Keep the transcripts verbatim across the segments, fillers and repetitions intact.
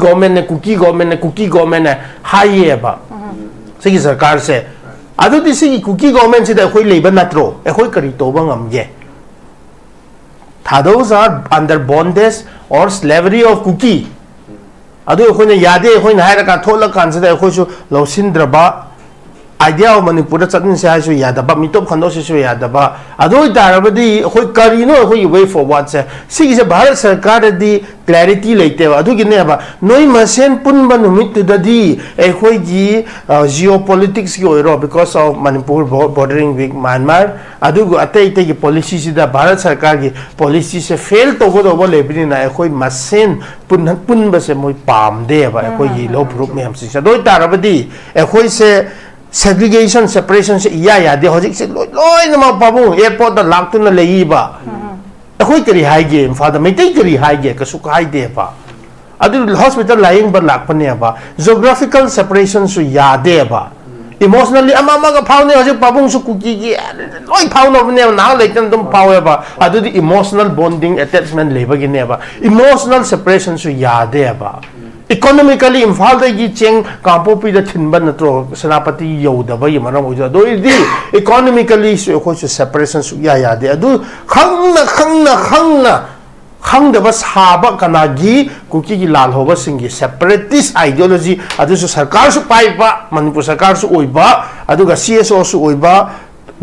ꯒꯣꯔꯃꯦꯟꯅ, ꯀꯨꯀꯤ ꯒꯣꯔꯃꯦꯟꯅ, ꯀꯨꯀꯤ ꯒꯣꯔꯃꯦꯟꯅ ꯍꯥꯏꯌꯦꯕ꯫ ꯁꯤꯒꯤ ꯁꯔꯀꯥꯔꯁꯦ꯫ ꯑꯗꯨꯗꯤ ꯁꯤꯒꯤ ꯀꯨꯀꯤ ꯒꯣꯔꯃꯦꯟꯁꯤꯗ ꯑꯩꯈꯣꯏ ꯂꯩꯕ ꯅꯠꯇ꯭ꯔꯣ? ꯑꯩꯈꯣꯏ ꯀꯔꯤ ꯇꯧꯕ ꯉꯝꯒꯦ? Thadous are under bondage or slavery of Kuki. ꯑꯗꯨ ꯑꯩꯈꯣꯏꯅ ꯌꯥꯗꯦ, ꯑꯩꯈꯣꯏꯅ ꯍꯥꯏꯔꯀꯥꯟ ꯊꯣꯛꯂꯀꯥꯟꯁꯤꯗ ꯑꯩꯈꯣꯏꯁꯨ ꯂꯧꯁꯤꯟꯗ꯭ꯔꯕ, idea of ꯃꯅꯤꯄꯨꯔꯗ ꯆꯠꯃꯤꯟꯁꯦ ꯍꯥꯏꯁꯨ ꯌꯥꯗꯕ, ꯃꯤꯇꯣꯞ ꯈꯟꯗꯣꯛꯁꯤꯁꯨ ꯌꯥꯗꯕ꯫ ꯑꯗꯨ ꯑꯣꯏꯇꯥꯔꯕꯗꯤ ꯑꯩꯈꯣꯏ ꯀꯔꯤꯅꯣ ꯑꯩꯈꯣꯏꯒꯤ way forwardꯁꯦ? ꯁꯤꯒꯤꯁꯦ ꯚꯥꯔꯠ ꯁꯔꯀꯥꯔꯗꯗꯤ clarity ꯂꯩꯇꯦꯕ꯫ ꯑꯗꯨꯒꯤꯅꯦꯕ ꯅꯣꯏ ꯃꯁꯦꯟ ꯄꯨꯟꯕ ꯅꯨꯃꯤꯠꯇꯨꯗꯗꯤ ꯑꯩꯈꯣꯏꯒꯤ geopoliticsꯀꯤ ꯑꯣꯏꯔꯣ, because of Manipur bordering with Myanmar, ꯑꯗꯨꯒ ꯑꯇꯩ ꯑꯇꯩꯒꯤ policyꯁꯤꯗ ꯚꯥꯔꯠ ꯁꯔꯀꯥꯔꯒꯤ policyꯁꯦ fail ꯇꯧꯒꯗꯧꯕ ꯂꯩꯕꯅꯤꯅ ꯑꯩꯈꯣꯏ ꯃꯁꯦꯟ ꯄꯨꯟꯕꯁꯦ ꯃꯣꯏ ꯄꯥꯝꯗꯦꯕ, ꯑꯩꯈꯣꯏꯒꯤ ꯂꯧ ꯐꯨꯔꯨꯞ ꯃꯌꯥꯝꯁꯤꯡꯁꯦ꯫ ꯑꯗꯨ ꯑꯣꯏꯇꯥꯔꯕꯗꯤ ꯑꯩꯈꯣꯏꯁꯦ segregation, separationꯁꯦ ꯏꯌꯥ ꯌꯥꯗꯦ꯫ ꯍꯧꯖꯤꯛꯁꯦ ꯂꯣꯏ, ꯂꯣꯏꯅꯃꯛ ꯄꯥꯕꯨꯡ airportꯇ ꯂꯥꯛꯇꯨꯅ ꯂꯩꯌꯦꯕ꯫ ꯑꯩꯈꯣꯏ ꯀꯔꯤ ꯍꯥꯏꯒꯦ? ꯏꯝꯐꯥꯜꯗ ꯃꯩꯇꯩ ꯀꯔꯤ ꯍꯥꯏꯒꯦ? ꯀꯩꯁꯨ ꯍꯥꯏꯗꯦꯕ꯫ ꯑꯗꯨ hospital ꯂꯥꯌꯦꯡꯕ ꯂꯥꯛꯄꯅꯦꯕ꯫ Geographical separationꯁꯨ ꯌꯥꯗꯦꯕ꯫ Emotionally ꯑꯃ ꯑꯃꯒ ꯐꯥꯎꯅꯩ꯫ ꯍꯧꯖꯤꯛ ꯄꯥꯕꯨꯡꯁꯨ ꯀꯨꯀꯤꯒꯤ ꯂꯣꯏ ꯐꯥꯎꯅꯕꯅꯦꯕ, ꯅꯍꯥꯛ ꯂꯩꯇꯅ ꯑꯗꯨꯝ ꯐꯥꯎꯋꯦꯕ꯫ ꯑꯗꯨꯗꯤ emotional bonding, attachment ꯂꯩꯕꯒꯤꯅꯦꯕ꯫ Emotional separationꯁꯨ ꯌꯥꯗꯦꯕ꯫ Economically ꯏꯝꯐꯥꯜꯗꯒꯤ ꯆꯦꯡ ꯀꯥꯡꯄꯣꯛꯄꯤꯗ ꯊꯤꯟꯕ ꯅꯠꯇ꯭ꯔꯣ, ꯁꯦꯅꯥꯄꯇꯤ ꯌꯧꯗꯕꯒꯤ ꯃꯔꯝ ꯑꯣꯏꯗꯣꯏ? ꯑꯗꯨ ꯑꯣꯏꯔꯗꯤ economicallyꯁꯨ ꯑꯩꯈꯣꯏꯁꯨ separation ꯁꯨꯛꯌꯥ ꯌꯥꯗꯦ꯫ ꯑꯗꯨ ꯈꯪꯅ, ꯈꯪꯅ, ꯈꯪꯅ ꯈꯪꯗꯕ ꯁꯥꯕ ꯀꯅꯥꯒꯤ? ꯀꯨꯀꯤꯒꯤ ꯂꯥꯜꯍꯧꯕꯁꯤꯡꯒꯤ separatist ideology, ꯑꯗꯨꯁꯨ ꯁꯔꯀꯥꯔꯁꯨ ꯄꯥꯏꯕ, ꯃꯅꯤꯄꯨꯔ ꯁꯔꯀꯥꯔꯁꯨ ꯑꯣꯏꯕ, ꯑꯗꯨꯒ CSOꯁꯨ ꯑꯣꯏꯕ,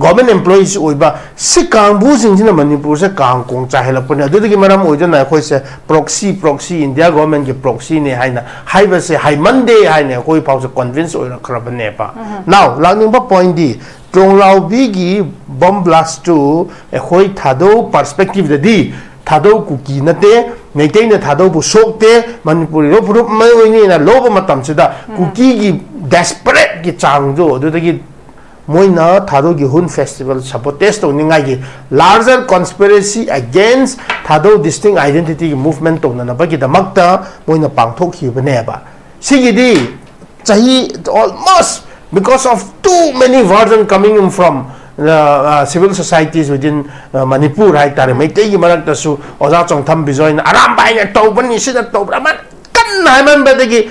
government employeeꯁꯨ ꯑꯣꯏꯕ, ꯁꯤ ꯀꯥꯡꯕꯨꯁꯤꯡꯁꯤꯅ ꯃꯅꯤꯄꯨꯔꯁꯦ ꯀꯥꯡ ꯀꯣꯡ ꯆꯥꯏꯍꯜꯂꯛꯄꯅꯦ꯫ ꯑꯗꯨꯗꯒꯤ ꯃꯔꯝ ꯑꯣꯏꯗꯨꯅ ꯑꯩꯈꯣꯏꯁꯦ proxy, proxy, India governmentꯀꯤ proxyꯅꯦ ꯍꯥꯏꯅ ꯍꯥꯏꯕꯁꯦ ꯍꯥꯏꯃꯟꯗꯦ ꯍꯥꯏꯅ ꯑꯩꯈꯣꯏ ꯐꯥꯎꯁꯦ convince ꯑꯣꯏꯔꯛꯈ꯭ꯔꯕꯅꯦꯕ꯫ Now, ꯂꯥꯛꯅꯤꯡꯕ pointꯗꯤ, ꯇ꯭ꯔꯣꯡꯂꯥꯎꯕꯤꯒꯤ bomb blastꯇꯨ ꯑꯩꯈꯣꯏ ꯊꯥꯗꯧ perspectiveꯗꯗꯤ ꯊꯥꯗꯧ ꯀꯨꯀꯤ ꯅꯠꯇꯦ, ꯃꯩꯇꯩꯅ ꯊꯥꯗꯧꯕꯨ ꯁꯣꯛꯇꯦ, ꯃꯅꯤꯄꯨꯔꯤ ꯂꯧ ꯐꯨꯔꯨꯞ ꯑꯃ ꯑꯣꯏꯅ ꯂꯧꯕ ꯃꯇꯝꯁꯤꯗ ꯀꯨꯀꯤꯒꯤ desperateꯀꯤ ꯆꯥꯡꯗꯣ, ꯑꯗꯨꯗꯒꯤ ꯃꯣꯏꯅ ꯊꯥꯗꯧꯒꯤ ꯍꯨꯟ festival sabotage ꯇꯧꯅꯤꯡꯉꯥꯏꯒꯤ larger conspiracy against ꯊꯥꯗꯧ distinct identityꯒꯤ movement ꯇꯧꯅꯅꯕꯒꯤꯗꯃꯛꯇ ꯃꯣꯏꯅ ꯄꯥꯡꯊꯣꯛꯈꯤꯕꯅꯦꯕ꯫ ꯁꯤꯒꯤꯗꯤ ꯆꯍꯤ almost, because of too many version coming in from uh, uh, civil societies within uh, Manipur ꯍꯥꯏꯇꯥꯔꯦ, ꯃꯩꯇꯩꯒꯤ ꯃꯔꯛꯇꯁꯨ ꯑꯣꯖꯥ ꯆꯣꯡꯊꯝ ꯕꯤꯖꯣꯏꯅ ꯑꯔꯥꯝꯕꯥꯏꯅ ꯇꯧꯕꯅꯤ, ꯁꯤꯅ ꯇꯧꯕ꯭ꯔꯥ, ꯑꯃ ꯀꯟꯅ ꯍꯥꯏꯃꯟꯕꯗꯒꯤ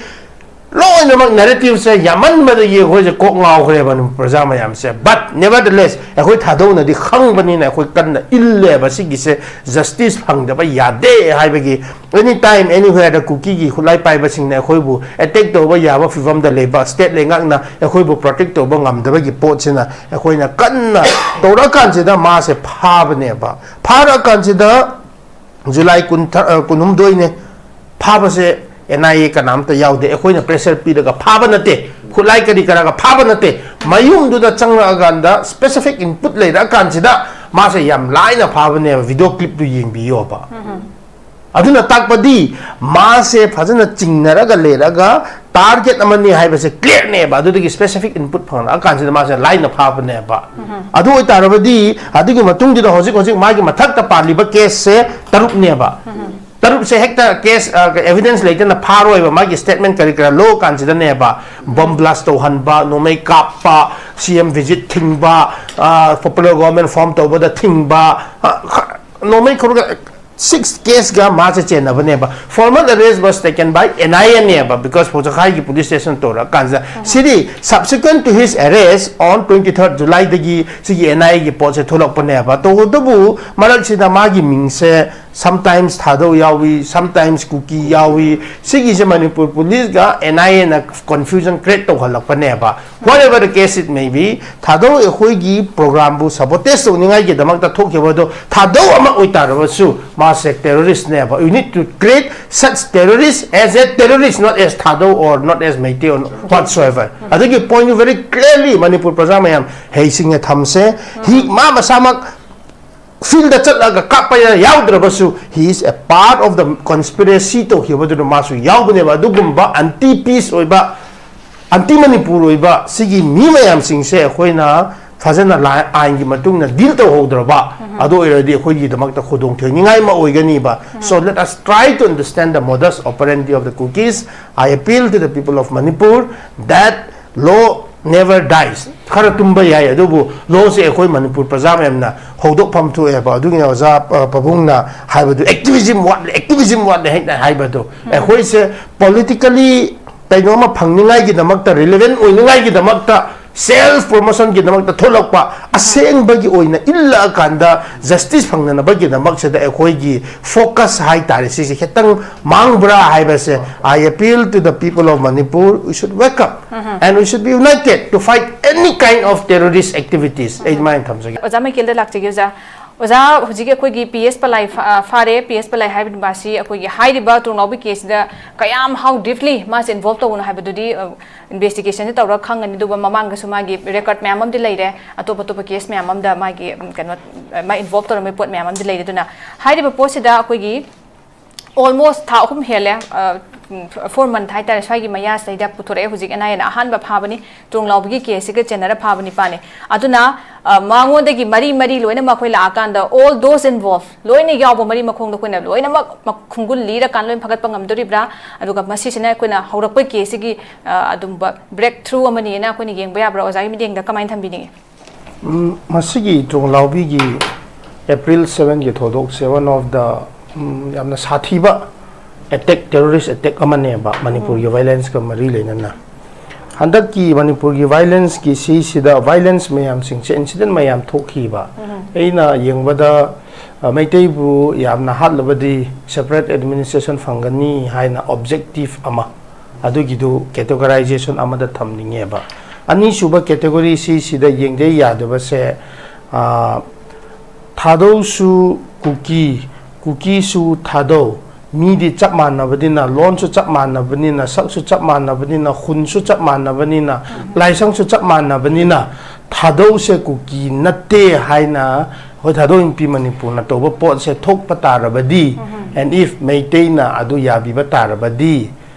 ꯂꯣꯏꯅꯃꯛ narrative ꯁꯦ ꯌꯥꯝꯃꯟꯕꯗꯒꯤ ꯑꯩꯈꯣꯏꯁꯦ ꯀꯣꯛ ꯉꯥꯎꯈ꯭ꯔꯦꯕ ꯄ꯭ꯔꯖꯥ ꯃꯌꯥꯝꯁꯦ꯫ But nevertheless, ꯑꯩꯈꯣꯏ ꯊꯥꯗꯧꯅꯗꯤ ꯈꯪꯕꯅꯤꯅ ꯑꯩꯈꯣꯏ ꯀꯟꯅ ꯏꯜꯂꯦꯕ꯫ ꯁꯤꯒꯤꯁꯦ justice ꯐꯪꯗꯕ ꯌꯥꯗꯦ ꯍꯥꯏꯕꯒꯤ, any time anywhere ꯗ ꯀꯨꯀꯤꯒꯤ ꯈꯨꯠꯂꯥꯏ ꯄꯥꯏꯕꯁꯤꯡꯅ ꯑꯩꯈꯣꯏꯕꯨ attack ꯇꯧꯕ ꯌꯥꯕ ꯐꯤꯕꯝꯗ ꯂꯩꯕ, state ꯂꯩꯉꯥꯛꯅ ꯑꯩꯈꯣꯏꯕꯨ protect ꯇꯧꯕ ꯉꯝꯗꯕꯒꯤ ꯄꯣꯠꯁꯤꯅ ꯑꯩꯈꯣꯏꯅ ꯀꯟꯅ ꯇꯧꯔꯛꯑꯀꯥꯟꯁꯤꯗ ꯃꯥꯁꯦ ꯐꯥꯕꯅꯦꯕ꯫ ꯐꯥꯔꯛꯑꯀꯥꯟꯁꯤꯗ July ꯀꯨꯟ, ꯑ, ꯀꯨꯟꯍꯨꯝꯗꯣꯏꯅꯦ꯫ ꯐꯥꯕꯁꯦ N I A ꯀꯅꯥꯝꯇ ꯌꯥꯎꯗꯦ꯫ ꯑꯩꯈꯣꯏꯅ pressure ꯄꯤꯔꯒ ꯐꯥꯕ ꯅꯠꯇꯦ, ꯈꯨꯠꯂꯥꯏ ꯀꯔꯤ ꯀꯔꯥꯒ ꯐꯥꯕ ꯅꯠꯇꯦ꯫ ꯃꯌꯨꯝꯗꯨꯗ ꯆꯪꯂꯛꯑꯀꯥꯟꯗ specific input ꯂꯩꯔꯛꯑꯀꯥꯟꯁꯤꯗ ꯃꯥꯁꯦ ꯌꯥꯝ ꯂꯥꯏꯅ ꯐꯥꯕꯅꯦꯕ꯫ Video clip ꯇꯨ ꯌꯦꯡꯕꯤꯌꯣꯕ꯫ ꯑꯗꯨꯅ ꯇꯥꯛꯄꯗꯤ ꯃꯥꯁꯦ ꯐꯖꯅ ꯆꯤꯡꯅꯔꯒ ꯂꯩꯔꯒ target ꯑꯃꯅꯤ ꯍꯥꯏꯕꯁꯦ clear ꯅꯦꯕ꯫ ꯑꯗꯨꯗꯒꯤ specific input ꯐꯪꯂꯛꯑꯀꯥꯟꯁꯤꯗ ꯃꯥꯁꯦ ꯂꯥꯏꯅ ꯐꯥꯕꯅꯦꯕ꯫ ꯑꯗꯨ ꯑꯣꯏꯇꯥꯔꯕꯗꯤ ꯑꯗꯨꯒꯤ ꯃꯇꯨꯡꯗꯨꯗ ꯍꯧꯖꯤꯛ ꯍꯧꯖꯤꯛ ꯃꯥꯒꯤ ꯃꯊꯛꯇ ꯄꯥꯜꯂꯤꯕ case ꯁꯦ ꯇꯔꯨꯛꯅꯦꯕ꯫ ꯇꯔꯨꯛꯁꯦ ꯍꯦꯛꯇ case, ꯑ, evidence ꯂꯩꯇꯅ ꯐꯥꯔꯣꯏꯕ꯫ ꯃꯥꯒꯤ statement ꯀꯔꯤ ꯀꯔꯥ ꯂꯧ ꯀꯥꯟꯁꯤꯗꯅꯦꯕ, bomb blast ꯇꯧꯍꯟꯕ, ꯅꯣꯡꯃꯩ ꯀꯥꯞꯄ, C M visit ꯊꯤꯡꯕ, ꯑ, popular government form ꯇꯧꯕꯗ ꯊꯤꯡꯕ, ꯑ, ꯈ-, ꯅꯣꯡꯃꯩ ꯈꯨꯔꯒ six case ꯒ ꯃꯥꯁꯦ ꯆꯦꯟꯅꯕꯅꯦꯕ꯫ Formal arrest was taken by N I A ꯅꯦꯕ, because ꯄꯣꯆꯈꯥꯏꯒꯤ police station ꯇꯧꯔꯛꯑꯀꯥꯟꯁꯤꯗ꯫ ꯁꯤꯗꯤ subsequent to his arrest on twenty third July ꯗꯒꯤ ꯁꯤꯒꯤ N I A ꯒꯤ ꯄꯣꯠꯁꯦ ꯊꯣꯛꯂꯛꯄꯅꯦꯕ꯫ ꯇꯧꯕꯇꯕꯨ ꯃꯔꯛꯁꯤꯗ ꯃꯥꯒꯤ ꯃꯤꯡꯁꯦ sometimes ꯊꯥꯗꯧ ꯌꯥꯎꯏ, sometimes ꯀꯨꯀꯤ ꯌꯥꯎꯏ꯫ ꯁꯤꯒꯤꯁꯦ ꯃꯅꯤꯄꯨꯔ police ꯒ N I A ꯅ confusion create ꯇꯧꯍꯜꯂꯛꯄꯅꯦꯕ꯫ Whatever the case it may be, ꯊꯥꯗꯧ ꯑꯩꯈꯣꯏꯒꯤ program ꯕꯨ sabotage ꯇꯧꯅꯤꯡꯉꯥꯏꯒꯤꯗꯃꯛꯇ ꯊꯣꯛꯈꯤꯕꯗꯣ ꯊꯥꯗꯧ ꯑꯃ ꯑꯣꯏꯇꯥꯔꯕꯁꯨ ꯃꯥꯁꯦ terrorist ꯅꯦꯕ꯫ You need to treat such terrorist as a terrorist, not as Thadou or not as Meitei or whatsoever꯫ ꯑꯗꯨꯒꯤ point very clearly Manipur ꯄ꯭ꯔꯖꯥ ꯃꯌꯥꯝ ꯍꯩꯁꯤꯡꯅ ꯊꯝꯁꯦ꯫ ꯍꯤ ꯃꯥ ꯃꯁꯥꯃꯛ field ꯗ ꯆꯠꯂꯒ ꯀꯥꯞꯄ ꯌꯥ-, ꯌꯥꯎꯗ꯭ꯔꯕꯁꯨ, he is a part of the conspiracy ꯇꯧꯈꯤꯕꯗꯨꯅ ꯃꯥꯁꯨ ꯌꯥꯎꯕꯅꯦꯕ꯫ ꯑꯗꯨꯒꯨꯝꯕ anti peace ꯑꯣꯏꯕ, anti ꯃꯅꯤꯄꯨꯔ ꯑꯣꯏꯕ ꯁꯤꯒꯤ ꯃꯤ ꯃꯌꯥꯝꯁꯤꯡꯁꯦ ꯑꯩꯈꯣꯏꯅ ꯐꯖꯅ ꯂꯥꯏ-, ꯑꯥꯏꯟꯒꯤ ꯃꯇꯨꯡ ꯏꯟꯅ deal ꯇꯧꯍꯧꯗ꯭ꯔꯕ, ꯑꯗꯨ ꯑꯣꯏꯔꯗꯤ ꯑꯩꯈꯣꯏꯒꯤꯗꯃꯛꯇ ꯈꯨꯗꯣꯡ ꯊꯤꯅꯤꯡꯉꯥꯏ ꯑꯃ ꯑꯣꯏꯒꯅꯤꯕ꯫ So let us try to understand the modus operandi of the Kukis. I appeal to the people of Manipur that law never dies. ꯈꯔ ꯇꯨꯝꯕ ꯌꯥꯏ, ꯑꯗꯨꯕꯨ ꯂꯣꯁꯦ ꯑꯩꯈꯣꯏ ꯃꯅꯤꯄꯨꯔ ꯄ꯭ꯔꯖꯥ ꯃꯌꯥꯝꯅ ꯍꯧꯗꯣꯛꯐꯝ ꯊꯣꯛꯑꯦꯕ꯫ ꯑꯗꯨꯒꯤꯅ ꯑꯣꯖꯥ, ꯑ, ꯄꯥꯕꯨꯡꯅ ꯍꯥꯏꯕꯗꯨ, "Activism ꯋꯥꯠꯂꯦ, activism ꯋꯥꯠꯂꯦ" ꯍꯥꯏꯅ ꯍꯥꯏꯕꯗꯨ꯫ ꯑꯩꯈꯣꯏꯁꯦ politically ꯀꯩꯅꯣꯝꯃ ꯐꯪꯅꯤꯡꯉꯥꯏꯒꯤꯗꯃꯛꯇ, relevant ꯑꯣꯏꯅꯤꯡꯉꯥꯏꯒꯤꯗꯃꯛꯇ, self promotionꯒꯤꯗꯃꯛꯇ ꯊꯣꯛꯂꯛꯄ, ꯑꯁꯦꯡꯕꯒꯤ ꯑꯣꯏꯅ ꯏꯜꯂꯛꯑꯀꯥꯟꯗ justice ꯐꯪꯅꯅꯕꯒꯤꯗꯃꯛꯁꯤꯗ ꯑꯩꯈꯣꯏꯒꯤ focus ꯍꯥꯏꯇꯥꯔꯦ, ꯁꯤꯁꯦ ꯈꯤꯇꯪ ꯃꯥꯡꯕ꯭ꯔꯥ ꯍꯥꯏꯕꯁꯦ, I appeal to the people of Manipur, we should wake up and we should be united to fight any kind of terrorist activities. ꯑꯩ ꯑꯗꯨꯃꯥꯏꯅ ꯊꯝꯖꯒꯦ꯫ ꯑꯣꯖꯥ ꯃꯥꯏꯀꯦꯜꯗ ꯂꯥꯛꯆꯒꯦ, ꯑꯣꯖꯥ꯫ ꯑꯣꯖꯥ, ꯍꯧꯖꯤꯛꯀꯤ ꯑꯩꯈꯣꯏꯒꯤ ꯄꯤ ꯑꯦꯁ ꯄꯂꯥꯏ ꯐꯥ-, ꯑ, ꯐꯥꯔꯦ꯫ ꯄꯤ ꯑꯦꯁ ꯄꯂꯥꯏ ꯍꯥꯏꯔꯤꯕ ꯑꯁꯤ ꯑꯩꯈꯣꯏꯒꯤ ꯍꯥꯏꯔꯤꯕ ꯇꯨꯡꯂꯥꯎꯕꯤ case ꯁꯤꯗ ꯀꯌꯥꯝ, how deeply ꯃꯥꯁꯦ involve ꯇꯧꯕꯅꯣ ꯍꯥꯏꯕꯗꯨꯗꯤ, ꯑ, investigation ꯁꯤ ꯇꯧꯔꯒ ꯈꯪꯒꯅꯤ꯫ ꯑꯗꯨꯒ ꯃꯃꯥꯡꯗꯁꯨ ꯃꯥꯒꯤ record ꯃꯌꯥꯝ ꯑꯃꯗꯤ ꯂꯩꯔꯦ, ꯑꯇꯣꯞ ꯑꯇꯣꯞꯄ case ꯃꯌꯥꯝ ꯑꯃꯗ ꯃꯥꯒꯤ, ꯎꯝ, ꯀꯩꯅꯣ, ꯑ, ꯃꯥ involve ꯇꯧꯔꯝꯕ ꯄꯣꯠ ꯃꯌꯥꯝ ꯑꯃꯗꯤ ꯂꯩꯔꯦ꯫ ꯑꯗꯨꯅ ꯍꯥꯏꯔꯤꯕ ꯄꯣꯠꯁꯤꯗ ꯑꯩꯈꯣꯏꯒꯤ almost ꯊꯥ ꯑꯍꯨꯝ ꯍꯦꯜꯂꯦ, ꯑ, ꯎꯝ, four month ꯍꯥꯏꯇꯥꯔꯦ, ꯁ꯭ꯋꯥꯏꯒꯤ ꯃꯌꯥꯁꯤꯗꯩꯗ ꯄꯨꯊꯣꯔꯛꯑꯦ꯫ ꯍꯧꯖꯤꯛ ꯑꯦꯟ ꯑꯥꯏ ꯑꯦꯅ ꯑꯍꯥꯟꯕ ꯐꯥꯕꯅꯤ, ꯇꯨꯡꯂꯥꯎꯕꯤꯒꯤ case ꯁꯤꯒ ꯆꯦꯟꯅꯔ ꯐꯥꯕ ꯅꯤꯄꯥꯅꯤ꯫ ꯑꯗꯨꯅ, ꯑ, ꯃꯉꯣꯟꯗꯒꯤ ꯃꯔꯤ ꯃꯔꯤ ꯂꯣꯏꯅꯃꯛ ꯑꯩꯈꯣꯏ ꯂꯥꯛꯑꯀꯥꯟꯗ, all those involved ꯂꯣꯏꯅ ꯌꯥꯎꯕ ꯃꯔꯤ ꯃꯈꯣꯡꯗꯣ ꯑꯩꯈꯣꯏꯅ ꯂꯣꯏꯅꯃꯛ ꯃ-, ꯈꯣꯡꯒꯨꯜ ꯂꯤꯔꯀꯥꯟꯗ ꯂꯣꯏꯅ ꯐꯒꯠꯄ ꯉꯝꯗꯣꯔꯤꯕ꯭ꯔꯥ? ꯑꯗꯨꯒ ꯃꯁꯤꯁꯤꯅ ꯑꯩꯈꯣꯏꯅ ꯍꯧꯔꯛꯄ case ꯁꯤꯒꯤ, ꯑ, ꯑꯗꯨꯝꯕ breakthrough ꯑꯃꯅꯤꯅ ꯑꯩꯈꯣꯏꯅ ꯌꯦꯡꯕ ꯌꯥꯕ꯭ꯔꯥ? ꯑꯣꯖꯥꯒꯤ ꯃꯤꯠꯌꯦꯡꯗ ꯀꯃꯥꯏꯅ ꯊꯝꯕꯤꯅꯤꯡꯉꯤ? ꯎꯝ, ꯃꯁꯤꯒꯤ ꯇꯨꯡꯂꯥꯎꯕꯤꯒꯤ April seven ꯒꯤ ꯊꯧꯗꯣꯛꯁꯦ one of the, ꯎꯝ, ꯌꯥꯝꯅ ꯁꯥꯊꯤꯕ attack, terrorist attack ꯑꯃꯅꯦꯕ, ꯃꯅꯤꯄꯨꯔꯒꯤ violence ꯀ ꯃꯔꯤ ꯂꯩꯅꯅ꯫ ꯍꯟꯗꯛꯀꯤ ꯃꯅꯤꯄꯨꯔꯒꯤ violence ꯀꯤ ꯁꯤꯁꯤꯗ violence ꯃꯌꯥꯝꯁꯤꯡꯁꯦ, incident ꯃꯌꯥꯝ ꯊꯣꯛꯈꯤꯕ, ꯑꯩꯅ ꯌꯦꯡꯕꯗ, ꯑ, ꯃꯩꯇꯩꯕꯨ ꯌꯥꯝꯅ ꯍꯥꯠꯂꯕꯗꯤ separate administration ꯐꯪꯒꯅꯤ ꯍꯥꯏꯅ objective ꯑꯃ, ꯑꯗꯨꯒꯤꯗꯨ categorization ꯑꯃꯗ ꯊꯝꯅꯤꯡꯉꯦꯕ꯫ ꯑꯅꯤꯁꯨꯕ category ꯁꯤꯁꯤꯗ ꯌꯦꯡꯗ ꯌꯥꯗꯕꯁꯦ, ꯑ, ꯊꯥꯗꯧꯁꯨ ꯀꯨꯀꯤ, ꯀꯨꯀꯤꯁꯨ ꯊꯥꯗꯧ, ꯃꯤꯗꯤ ꯆꯞ ꯃꯥꯟꯅꯕꯅꯤꯅ, ꯂꯣꯟꯁꯨ ꯆꯞ ꯃꯥꯟꯅꯕꯅꯤꯅ, ꯁꯛꯁꯨ ꯆꯞ ꯃꯥꯟꯅꯕꯅꯤꯅ, ꯈꯨꯟꯁꯨ ꯆꯞ ꯃꯥꯟꯅꯕꯅꯤꯅ, ꯂꯥꯏꯁꯪꯁꯨ ꯆꯞ ꯃꯥꯟꯅꯕꯅꯤꯅ, ꯊꯥꯗꯧꯁꯦ ꯀꯨꯀꯤ ꯅꯠꯇꯦ ꯍꯥꯏꯅ, ꯍꯣꯏ, ꯊꯥꯗꯧ ꯏꯟꯄꯤ ꯃꯅꯤꯄꯨꯔꯅ ꯇꯧꯕ ꯄꯣꯠꯁꯦ ꯊꯣꯛꯄ ꯇꯥꯔꯕꯗꯤ, and if ꯃꯩꯇꯩꯅ ꯑꯗꯨ ꯌꯥꯕꯤꯕ ꯇꯥꯔꯕꯗꯤ,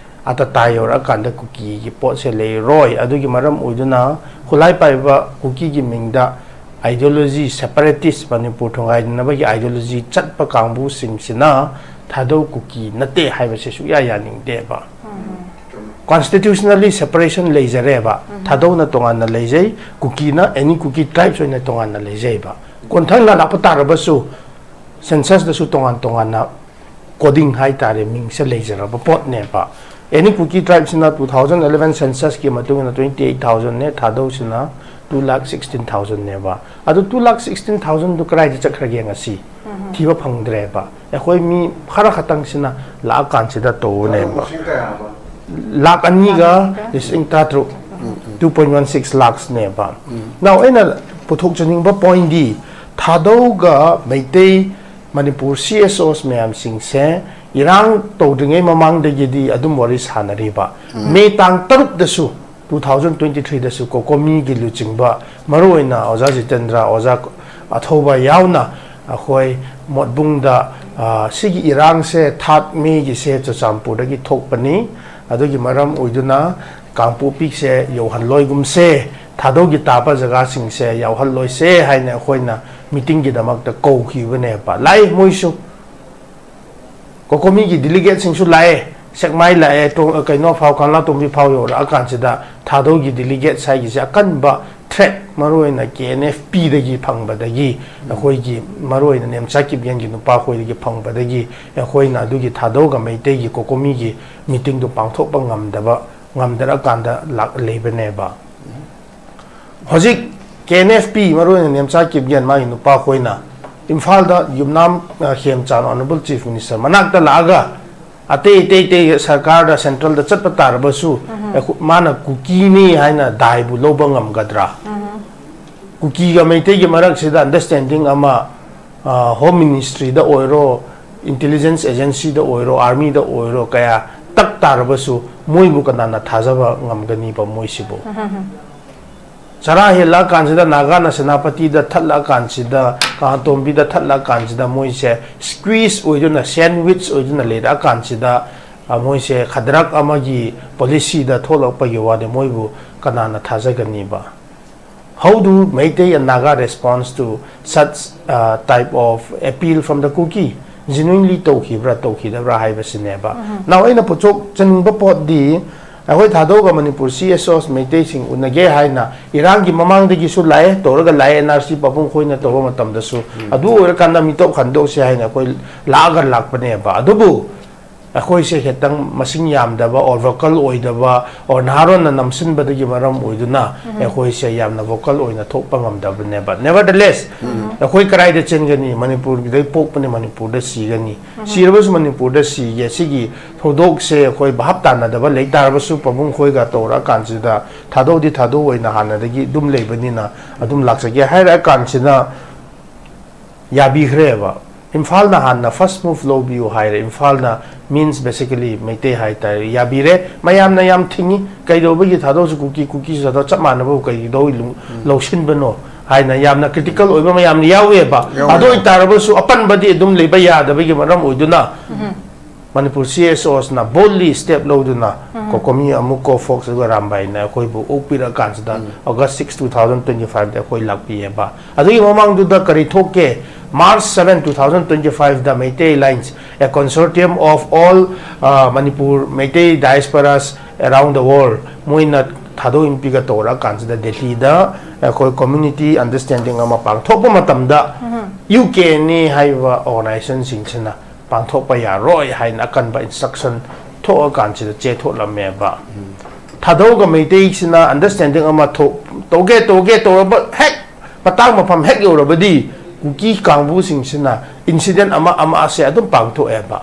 ꯑꯇꯇꯥ ꯌꯧꯔꯛꯑꯀꯥꯟꯗ ꯀꯨꯀꯤꯒꯤ ꯄꯣꯠꯁꯦ ꯂꯩꯔꯣꯏ꯫ ꯑꯗꯨꯒꯤ ꯃꯔꯝ ꯑꯣꯏꯗꯨꯅ ꯈꯨꯠꯂꯥꯏ ꯄꯥꯏꯕ ꯀꯨꯀꯤꯒꯤ ꯃꯤꯡꯗ ideology, separatist, ꯃꯅꯤꯄꯨꯔ ꯊꯣꯡꯒꯥꯏꯅꯅꯕꯒꯤ ideology ꯆꯠꯄ ꯀꯥꯡꯕꯨꯁꯤꯡꯁꯤꯅ ꯊꯥꯗꯧ ꯀꯨꯀꯤ ꯅꯠꯇꯦ ꯍꯥꯏꯕꯁꯦ ꯁꯨꯛꯌꯥ ꯌꯥꯅꯤꯡꯗꯦꯕ꯫ Constitutionally separation ꯂꯩꯖꯔꯦꯕ꯫ ꯊꯥꯗꯧꯅ ꯇꯣꯉꯥꯟꯅ ꯂꯩꯖꯩ, ꯀꯨꯀꯤꯅ, any Kuki tribes ꯑꯣꯏꯅ ꯇꯣꯉꯥꯟꯅ ꯂꯩꯖꯩꯕ꯫ ꯀꯣꯟꯊꯪꯅ ꯂꯥꯛꯄ ꯇꯥꯔꯕꯁꯨ censusꯇꯁꯨ ꯇꯣꯉꯥꯟ ꯇꯣꯉꯥꯟꯅ coding ꯍꯥꯏꯇꯥꯔꯦ, ꯃꯤꯡꯁꯦ ꯂꯩꯖꯔꯕ ꯄꯣꯠꯅꯦꯕ꯫ Any Kuki tribeꯁꯤꯅ two thousand eleven censusꯀꯤ ꯃꯇꯨꯡ ꯏꯟꯅ twenty eight thousandꯅꯦ, ꯊꯥꯗꯧꯁꯤꯅ two lakh sixteen thousandꯅꯦꯕ꯫ ꯑꯗꯨ two lakh sixteen thousandꯗꯨ ꯀꯗꯥꯏꯗ ꯆꯠꯈ꯭ꯔꯒꯦ ꯉꯁꯤ? ꯊꯤꯕ ꯐꯪꯗ꯭ꯔꯦꯕ꯫ ꯑꯩꯈꯣꯏ ꯃꯤ ꯈꯔ ꯈꯛꯇꯪꯁꯤꯅ ꯂꯥꯛꯑꯀꯥꯟꯁꯤꯗ ꯇꯧꯕꯅꯦꯕ꯫ ꯃꯁꯤꯡ ꯀꯌꯥꯅꯣꯕ? ꯂꯥꯛ ꯑꯅꯤꯒ ꯂꯤꯁꯤꯡ ꯇꯔꯥꯇꯔꯨꯛ, two point one six lakhsꯅꯦꯕ꯫ Now ꯑꯩꯅ ꯄꯨꯊꯣꯛꯆꯅꯤꯡꯕ pointꯗꯤ, ꯊꯥꯗꯧꯒ ꯃꯩꯇꯩ ꯃꯅꯤꯄꯨꯔ CSOs ꯃꯌꯥꯝꯁꯤꯡꯁꯦ ꯏꯔꯥꯡ ꯇꯧꯗ꯭ꯔꯤꯉꯩ ꯃꯃꯥꯡꯗꯒꯤꯗꯤ ꯑꯗꯨꯝ ꯋꯥꯔꯤ ꯁꯥꯟꯅꯔꯤꯕ꯫ May ꯇꯥꯡ ꯇꯔꯨꯛꯇꯁꯨ, two thousand twenty threeꯗꯁꯨ COCOMIꯒꯤ ꯂꯨꯆꯤꯡꯕ, ꯃꯔꯨꯑꯣꯏꯅ ꯑꯣꯖꯥ ꯖꯤꯇꯦꯟꯗ꯭ꯔ, ꯑꯣꯖꯥ ꯑꯊꯧꯕ ꯌꯥꯎꯅ ꯑꯩꯈꯣꯏ ꯃꯣꯠꯕꯨꯡꯗ, ꯑ, ꯁꯤꯒꯤ ꯏꯔꯥꯡꯁꯦ third Mayꯒꯤꯁꯦ ꯆꯨꯔꯆꯥꯟꯄꯨꯔꯗꯒꯤ ꯊꯣꯛꯄꯅꯤ, ꯑꯗꯨꯒꯤ ꯃꯔꯝ ꯑꯣꯏꯗꯨꯅ ꯀꯥꯡꯄꯣꯛꯄꯤꯁꯦ ꯌꯧꯍꯜꯂꯣꯏꯒꯨꯝꯁꯦ, ꯊꯥꯗꯧꯒꯤ ꯇꯥꯕ ꯖꯒꯥꯁꯤꯡꯁꯦ ꯌꯥꯎꯍꯜꯂꯣꯏꯁꯦ ꯍꯥꯏꯅ ꯑꯩꯈꯣꯏꯅ meetingꯒꯤꯗꯃꯛꯇ ꯀꯧꯈꯤꯕꯅꯦꯕ꯫ ꯂꯥꯛꯏ ꯃꯣꯏꯁꯨ, COCOMIꯒꯤ delegateꯁꯤꯡꯁꯨ ꯂꯥꯛꯑꯦ, ꯁꯦꯛꯃꯥꯏ ꯂꯥꯛꯑꯦ, ꯇꯣ-, ꯀꯩꯅꯣ ꯐꯥꯎ, ꯀꯪꯂꯥꯇꯣꯡꯕꯤ ꯐꯥꯎ ꯌꯧꯔꯛꯑꯀꯥꯟꯁꯤꯗ ꯊꯥꯗꯧꯒꯤ delegates ꯍꯥꯏꯒꯤꯁꯦ ꯑꯀꯟꯕ threat, ꯃꯔꯨꯑꯣꯏꯅ KNFPꯗꯒꯤ ꯐꯪꯕꯗꯒꯤ, ꯑꯩꯈꯣꯏꯒꯤ ꯃꯔꯨꯑꯣꯏꯅ ꯅꯦꯝꯆꯥ ꯀꯤꯞꯒꯦꯟꯒꯤ ꯅꯨꯄꯥꯈꯣꯏꯗꯒꯤ ꯐꯪꯕꯗꯒꯤ ꯑꯩꯈꯣꯏꯅ ꯑꯗꯨꯒꯤ ꯊꯥꯗꯧꯒ ꯃꯩꯇꯩꯒꯤ COCOMIꯒꯤ meetingꯗꯨ ꯄꯥꯡꯊꯣꯛꯄ ꯉꯝꯗꯕ, ꯉꯝꯗꯔꯀꯥꯟꯗ ꯂꯥꯛ-, ꯂꯩꯕꯅꯦꯕ꯫ ꯍꯧꯖꯤꯛ KNFP, ꯃꯔꯨꯑꯣꯏꯅ ꯅꯦꯝꯆꯥ ꯀꯤꯞꯒꯦꯟ, ꯃꯥꯒꯤ ꯅꯨꯄꯥꯈꯣꯏꯅ ꯏꯝꯐꯥꯜꯗ ꯌꯨꯝꯅꯥꯝ, ꯑ, ꯈꯦꯝꯆꯥꯟ, Honourable Chief Minister ꯃꯅꯥꯛꯇ ꯂꯥꯛꯑꯒ ꯑꯇꯩ ꯑꯇꯩ ꯑꯇꯩ ꯁꯔꯀꯥꯔꯗ, centralꯗ ꯆꯠꯄ ꯇꯥꯔꯕꯁꯨ, ꯑꯩꯈꯣ-, ꯃꯥꯅ ꯀꯨꯀꯤꯅꯤ ꯍꯥꯏꯅ ꯗꯥꯏꯕꯨ ꯂꯧꯕ ꯉꯝꯒꯗ꯭ꯔꯥ? ꯀꯨꯀꯤꯒ ꯃꯩꯇꯩꯒꯤ ꯃꯔꯛꯁꯤꯗ understanding ꯑꯃ, ꯑ, Home Ministryꯗ ꯑꯣꯏꯔꯣ, intelligence agencyꯗ ꯑꯣꯏꯔꯣ, armyꯗ ꯑꯣꯏꯔꯣ, ꯀꯌꯥ ꯇꯛ ꯇꯥꯔꯕꯁꯨ ꯃꯣꯏꯕꯨ ꯀꯅꯥꯅ ꯊꯥꯖꯕ ꯉꯝꯒꯅꯤꯕ ꯃꯣꯏꯁꯤꯕꯨ? ꯆꯔꯥ ꯍꯦꯜꯂꯛꯑꯀꯥꯟꯁꯤꯗ, ꯅꯥꯒꯥꯅ ꯁꯦꯅꯥꯄꯇꯤꯗ ꯊꯠꯂꯛꯑꯀꯥꯟꯁꯤꯗ, ꯀꯥꯡꯇꯣꯝꯕꯤꯗ ꯊꯠꯂꯛꯑꯀꯥꯟꯁꯤꯗ ꯃꯣꯏꯁꯦ squeeze ꯑꯣꯏꯗꯨꯅ, sandwich ꯑꯣꯏꯗꯨꯅ ꯂꯩꯔꯛꯑꯀꯥꯟꯁꯤꯗ, ꯑ, ꯃꯣꯏꯁꯦ ꯈꯗ꯭ꯔꯛ ꯑꯃꯒꯤ policyꯗ ꯊꯣꯛꯂꯛꯄꯒꯤ ꯋꯥꯅꯤ, ꯃꯣꯏꯕꯨ ꯀꯅꯥꯅ ꯊꯥꯖꯒꯅꯤꯕ? How do Meitei and Naga response to such, uh, type of appeal from the Kuki? Genuinely ꯇꯧꯈꯤꯕ꯭ꯔꯥ, ꯇꯧꯈꯤꯗꯕ꯭ꯔꯥ ꯍꯥꯏꯕꯁꯤꯅꯦꯕ꯫ Now ꯑꯩꯅ ꯄꯨꯊꯣꯛꯆꯅꯤꯡꯕ ꯄꯣꯠꯇꯤ, ꯑꯩꯈꯣꯏ ꯊꯥꯗꯣꯛꯑꯒ ꯃꯅꯤꯄꯨꯔ ꯁꯤ ꯑꯦꯁ ꯑꯣꯁ ꯃꯩꯇꯩꯁꯤꯡ ꯎꯅꯒꯦ ꯍꯥꯏꯅ ꯏꯔꯥꯡꯒꯤ ꯃꯃꯥꯡꯗꯒꯤꯁꯨ ꯂꯥꯛꯑꯦ, ꯇꯧꯔꯒ ꯂꯥꯛꯑꯦ, ꯑꯦꯟ ꯑꯥꯔ ꯁꯤ ꯄꯥꯕꯨꯡ ꯈꯣꯏꯅ ꯇꯧꯕ ꯃꯇꯝꯗꯁꯨ꯫ ꯑꯗꯨ ꯑꯣꯏꯔꯀꯥꯟꯗ ꯃꯤꯇꯣꯞ ꯈꯟꯗꯣꯛꯁꯦ ꯍꯥꯏꯅ ꯑꯩꯈꯣꯏ ꯂꯥꯛꯑꯒ ꯂꯥꯛꯄꯅꯦꯕ꯫ ꯑꯗꯨꯕꯨ ꯑꯩꯈꯣꯏꯁꯦ ꯈꯤꯇꯪ ꯃꯁꯤꯡ ꯌꯥꯝꯗꯕ, ꯑꯣꯔ ꯚꯣꯀꯜ ꯑꯣꯏꯗꯕ, ꯑꯣꯔ ꯅꯍꯥꯔꯣꯟꯅ ꯅꯝꯁꯤꯟꯕꯗꯒꯤ ꯃꯔꯝ ꯑꯣꯏꯗꯨꯅ ꯑꯩꯈꯣꯏꯁꯦ ꯌꯥꯝꯅ ꯚꯣꯀꯜ ꯑꯣꯏꯅ ꯊꯣꯛꯄ ꯉꯝꯗꯕꯅꯦꯕ꯫ Nevertheless, ꯑꯩꯈꯣꯏ ꯀꯗꯥꯏꯗ ꯆꯦꯟꯒꯅꯤ? ꯃꯅꯤꯄꯨꯔꯒꯤꯗꯩ ꯄꯣꯛꯄꯅꯤ, ꯃꯅꯤꯄꯨꯔꯗ ꯁꯤꯒꯅꯤ꯫ ꯁꯤꯔꯕꯁꯨ ꯃꯅꯤꯄꯨꯔꯗ ꯁꯤꯒꯦ꯫ ꯁꯤꯒꯤ ꯊꯧꯗꯣꯛꯁꯦ ꯑꯩꯈꯣꯏ ꯚꯥꯞ ꯇꯥꯅꯗꯕ ꯂꯩ ꯇꯥꯔꯕꯁꯨ, ꯄꯥꯕꯨꯡ ꯈꯣꯏꯒ ꯇꯧꯔꯛꯑꯀꯥꯟꯁꯤꯗ, ꯊꯥꯗꯣꯛꯑꯗꯤ ꯊꯥꯗꯣꯛꯑꯣꯏꯅ ꯍꯥꯟꯅꯗꯒꯤ ꯑꯗꯨꯝ ꯂꯩꯕꯅꯤꯅ ꯑꯗꯨꯝ ꯂꯥꯛꯆꯒꯦ ꯍꯥꯏꯔꯛꯑꯀꯥꯟꯁꯤꯗ ꯌꯥꯕꯤꯈ꯭ꯔꯦꯕ꯫ ꯏꯝꯐꯥꯜꯅ ꯍꯥꯟꯅ first move ꯂꯧꯕꯤꯌꯨ ꯍꯥꯏꯔꯦ꯫ ꯏꯝꯐꯥꯜꯅ, means basically ꯃꯩꯇꯩ ꯍꯥꯏꯇꯥꯔꯦ, ꯌꯥꯕꯤꯔꯦ꯫ ꯃꯌꯥꯝꯅ ꯌꯥꯝ ꯊꯤꯡꯉꯤ, "ꯀꯩꯗꯧꯕꯒꯤ ꯊꯥꯗꯣꯛꯁꯨ ꯀꯨꯀꯤ, ꯀꯨꯀꯤꯁꯨ ꯊꯥꯗꯣꯛ, ꯆꯞ ꯃꯥꯟꯅꯕ ꯀꯩꯗꯧ ꯂꯨ-, ꯂꯧꯁꯤꯟꯕꯅꯣ?" ꯍꯥꯏꯅ ꯌꯥꯝꯅ ꯀ꯭ꯔꯤꯇꯤꯀꯦꯜ ꯑꯣꯏꯕ ꯃꯌꯥꯝꯅ ꯌꯥꯎꯋꯦꯕ꯫ ꯌꯥꯎꯋꯦ꯫ ꯑꯗꯨ ꯑꯣꯏꯇꯥꯔꯕꯁꯨ ꯑꯄꯟꯕꯗꯤ ꯑꯗꯨꯝ ꯂꯩꯕ ꯌꯥꯗꯕꯒꯤ ꯃꯔꯝ ꯑꯣꯏꯗꯨꯅ Manipur C S ꯑꯣꯁꯅ boldly step ꯂꯧꯗꯨꯅ ꯀꯣꯀꯣꯃꯤ ꯑꯃꯨꯛ ꯀꯣ ꯐꯣꯛꯁ ꯑꯗꯨꯒ ꯔꯥꯝꯕꯥꯏꯅ ꯑꯩꯈꯣꯏꯕꯨ ꯑꯣꯛꯄꯤꯔꯛꯑꯀꯥꯟꯁꯤꯗ August six, two thousand twenty five ꯗ ꯑꯩꯈꯣꯏ ꯂꯥꯛꯄꯤꯑꯕ꯫ ꯑꯗꯨꯒꯤ ꯃꯃꯥꯡꯗꯨꯗ ꯀꯔꯤ ꯊꯣꯛꯀꯦ? March seven, two thousand twenty five the Meitei Alliance, a consortium of all, uh, Manipur Meitei diasporas around the world, ꯃꯣꯏꯅ ꯊꯥꯗꯣꯛ ꯏꯟꯄꯤꯒ ꯇꯧꯔꯛꯑꯀꯥꯟꯁꯤꯗ ꯗꯦꯜꯂꯤꯗ ꯑꯩꯈꯣꯏ community understanding ꯑꯃ ꯄꯥꯡꯊꯣꯛꯄ ꯃꯇꯝꯗ ꯌꯨ ꯀꯦ ꯑꯦꯟ ꯑꯦ ꯍꯥꯏꯔꯤꯕ organization ꯁꯤꯡꯁꯤꯅ ꯄꯥꯡꯊꯣꯛꯄ ꯌꯥꯔꯣꯏ ꯍꯥꯏꯅ ꯑꯀꯟꯕ instruction ꯊꯣꯛꯑꯀꯥꯟꯁꯤꯗ ꯆꯦꯊꯣꯛꯂꯝꯃꯦꯕ꯫ ꯊꯥꯗꯧꯒ ꯃꯩꯇꯩꯁꯤꯅ understanding ꯑꯃ ꯊꯣꯛ-, ꯇꯧꯒꯦ, ꯇꯧꯒꯦ ꯇꯧꯔꯕ ꯍꯦꯛ ꯃꯇꯥꯡ ꯃꯐꯝ ꯍꯦꯛ ꯌꯧꯔꯕꯗꯤ ꯀꯨꯀꯤ ꯀꯥꯡꯕꯨꯁꯤꯡꯁꯤꯅ incident ꯑꯃ ꯑꯃ ꯑꯁꯦ ꯑꯗꯨꯝ ꯄꯥꯡꯊꯣꯛꯑꯦꯕ꯫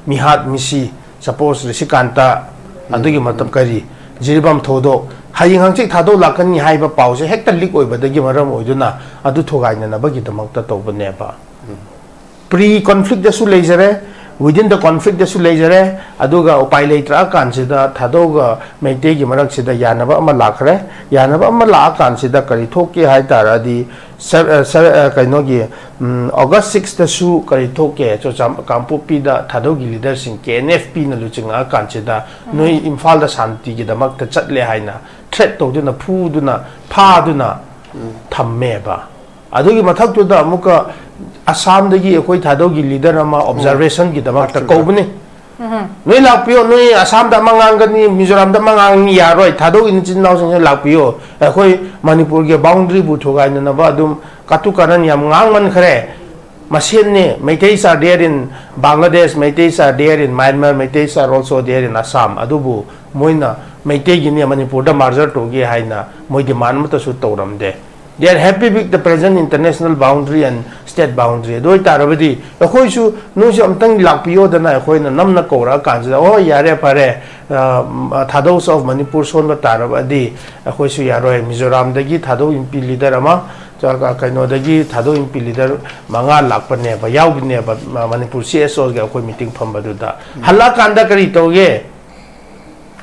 ꯃꯤꯍꯥꯠ ꯃꯤꯁꯤ, suppose ꯔꯤꯁꯤꯀꯥꯟꯇ, ꯑꯗꯨꯒꯤ ꯃꯇꯝ ꯀꯔꯤ, ꯖꯤꯔꯤꯕꯥꯝ ꯊꯧꯗꯣꯛ, ꯍꯌꯦꯡ ꯍꯪꯆꯤꯠ ꯊꯥꯗꯧ ꯂꯥꯛꯀꯅꯤ ꯍꯥꯏꯕ ꯄꯥꯎꯁꯦ ꯍꯦꯛꯇ leak ꯑꯣꯏꯕꯗꯒꯤ ꯃꯔꯝ ꯑꯣꯏꯗꯨꯅ ꯑꯗꯨ ꯊꯨꯒꯥꯏꯅꯅꯕꯒꯤꯗꯃꯛꯇ ꯇꯧꯕꯅꯦꯕ꯫ Pre conflict ꯇꯁꯨ ꯂꯩꯖꯔꯦ, within the conflict ꯇꯁꯨ ꯂꯩꯖꯔꯦ, ꯑꯗꯨꯒ ꯎꯄꯥꯏ ꯂꯩꯇ꯭ꯔꯛꯑꯀꯥꯟꯁꯤꯗ ꯊꯥꯗꯧꯒ ꯃꯩꯇꯩꯒꯤ ꯃꯔꯛꯁꯤꯗ ꯌꯥꯅꯕ ꯑꯃ ꯂꯥꯛꯈ꯭ꯔꯦ꯫ ꯌꯥꯅꯕ ꯑꯃ ꯂꯥꯛꯑꯀꯥꯟꯁꯤꯗ ꯀꯔꯤ ꯊꯣꯛꯀꯦ ꯍꯥꯏ ꯇꯥꯔꯗꯤ, ꯁꯔ-, ꯑ, ꯁꯔ-, ꯑ, ꯀꯩꯅꯣꯒꯤ, ꯎꯝ, August six ꯇꯁꯨ ꯀꯔꯤ ꯊꯣꯛꯀꯦ? ꯆꯨꯔꯆꯥꯟ-, ꯀꯥꯡꯄꯣꯛꯄꯤꯗ ꯊꯥꯗꯧꯒꯤ leader ꯁꯤꯡ, ꯀꯦ ꯑꯦꯟ ꯑꯦꯐ ꯄꯤꯅ ꯂꯨꯆꯤꯡꯉꯛꯑꯀꯥꯟꯁꯤꯗ ꯅꯣꯏ ꯏꯝꯐꯥꯜꯗ ꯁꯥꯟꯇꯤꯒꯤꯗꯃꯛꯇ ꯆꯠꯂꯦ ꯍꯥꯏꯅ threat ꯇꯧꯗꯨꯅ, ꯐꯨꯗꯨꯅ, ꯐꯥꯗꯨꯅ ꯊꯝꯃꯦꯕ꯫ ꯑꯗꯨꯒꯤ ꯃꯊꯛꯇꯨꯗ ꯑꯃꯨꯛꯀ ꯑꯁꯥꯝꯗꯒꯤ ꯑꯩꯈꯣꯏ ꯊꯥꯗꯧꯒꯤ leader ꯑꯃ observation ꯒꯤꯗꯃꯛꯇ ꯂꯥꯛꯈꯤꯕ꯫ ꯀꯧꯕꯅꯤ꯫ ꯅꯣꯏ ꯂꯥꯛꯄꯤꯌꯣ, ꯅꯣꯏ ꯑꯁꯥꯝꯗ ꯑꯃ ꯉꯥꯡꯒꯅꯤ, ꯃꯤꯖꯣꯔꯥꯝꯗ ꯑꯃ ꯉꯥꯡꯒꯅꯤ, ꯌꯥꯔꯣꯏ꯫ ꯊꯥꯗꯧ ꯏꯆꯤꯟ ꯏꯅꯥꯎꯁꯤꯡꯁꯦ ꯂꯥꯛꯄꯤꯌꯣ, ꯑꯩꯈꯣꯏ ꯃꯅꯤꯄꯨꯔꯒꯤ ꯕꯥꯎꯟꯗ꯭ꯔꯤꯕꯨ ꯊꯨꯒꯥꯏꯅꯅꯕ ꯑꯗꯨꯝ ꯀꯥꯇꯨ ꯀꯥꯔꯟ ꯌꯥꯝ ꯉꯥꯡꯃꯟꯈ꯭ꯔꯦ꯫ ꯃꯁꯦꯟꯅꯤ, Meiteis are there in Bangladesh, Meiteis are there in Myanmar, Meiteis are also there in Assam꯫ ꯑꯗꯨꯕꯨ ꯃꯣꯏꯅ ꯃꯩꯇꯩꯒꯤꯅꯤ, ꯃꯅꯤꯄꯨꯔꯗ ꯃꯥꯔꯖꯔ ꯇꯧꯒꯦ ꯍꯥꯏꯅ ꯃꯣꯏ ꯗꯤꯃꯥꯟ ꯑꯃꯠꯇꯁꯨ ꯇꯧꯔꯝꯗꯦ꯫ They are happy with the present international boundary and state boundary꯫ ꯑꯗꯨ ꯑꯣꯏꯇꯥꯔꯕꯗꯤ ꯑꯩꯈꯣꯏꯁꯨ ꯅꯣꯏꯁꯨ ꯑꯝꯇꯪ ꯂꯥꯛꯄꯤꯌꯣꯗꯅ ꯑꯩꯈꯣꯏꯅ ꯅꯝꯅ ꯀꯧꯔꯛꯑꯀꯥꯟꯁꯤꯗ, "ꯑꯣ, ꯌꯥꯔꯦ, ꯐꯔꯦ, ꯑ, ꯊꯥꯗꯧꯁ ꯑꯣꯐ ꯃꯅꯤꯄꯨꯔ ꯁꯣꯟꯕ ꯇꯥꯔꯕꯗꯤ ꯑꯩꯈꯣꯏꯁꯨ ꯌꯥꯔꯣꯏ꯫ ꯃꯤꯖꯣꯔꯥꯝꯗꯒꯤ ꯊꯥꯗꯧ ꯏꯟꯄꯤ ꯂꯤꯗꯔ ꯑꯃ, ꯆ-, ꯀꯩꯅꯣꯗꯒꯤ ꯊꯥꯗꯧ ꯏꯟꯄꯤ ꯂꯤꯗꯔ ꯃꯉꯥ ꯂꯥꯛꯄꯅꯦꯕ, ꯌꯥꯎꯕꯅꯦꯕ, ꯃ-, ꯃꯅꯤꯄꯨꯔ ꯁꯤ ꯑꯦꯁ ꯑꯣꯒꯤ ꯑꯩꯈꯣꯏ ꯃꯤꯇꯤꯡ ꯐꯝꯕꯗꯨꯗ꯫ ꯍꯜꯂꯛꯑꯀꯥꯟꯗ ꯀꯔꯤ ꯇꯧꯒꯦ?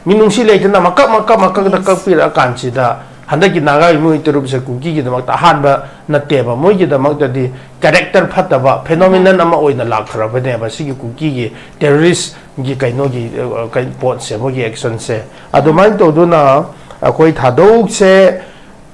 ꯃꯤꯅꯨꯡꯁꯤ ꯂꯩꯇꯅ ꯃꯀꯛ ꯃꯀꯛ ꯃꯀꯛꯇ ꯀꯛꯄꯤꯔꯛꯑꯀꯥꯟꯁꯤꯗ ꯍꯟꯗꯛꯀꯤ ꯅꯥꯒꯥ ꯏꯃꯨ ꯇꯔꯨꯞꯁꯦ ꯀꯨꯀꯤꯒꯤꯗꯃꯛꯇ ꯑꯍꯥꯟꯕ ꯅꯠꯇꯦꯕ꯫ ꯃꯣꯏꯒꯤꯗꯃꯛꯇꯗꯤ ꯀꯦꯔꯦꯛꯇꯔ ꯐꯠꯇꯕ ꯐꯦꯅꯣꯃꯤꯅꯟ ꯑꯃ ꯑꯣꯏꯅ ꯂꯥꯛꯈ꯭ꯔꯕꯅꯦꯕ ꯁꯤꯒꯤ ꯀꯨꯀꯤꯒꯤ ꯇꯦꯔꯣꯔꯤꯁꯒꯤ ꯀꯩꯅꯣꯒꯤ, ꯑ, ꯀꯩ-, ꯄꯣꯠꯁꯦ, ꯃꯣꯏꯒꯤ ꯑꯦꯛꯁꯟꯁꯦ꯫ ꯑꯗꯨꯃꯥꯏꯅ ꯇꯧꯗꯨꯅ ꯑꯩꯈꯣꯏ ꯊꯥꯗꯧꯁꯦ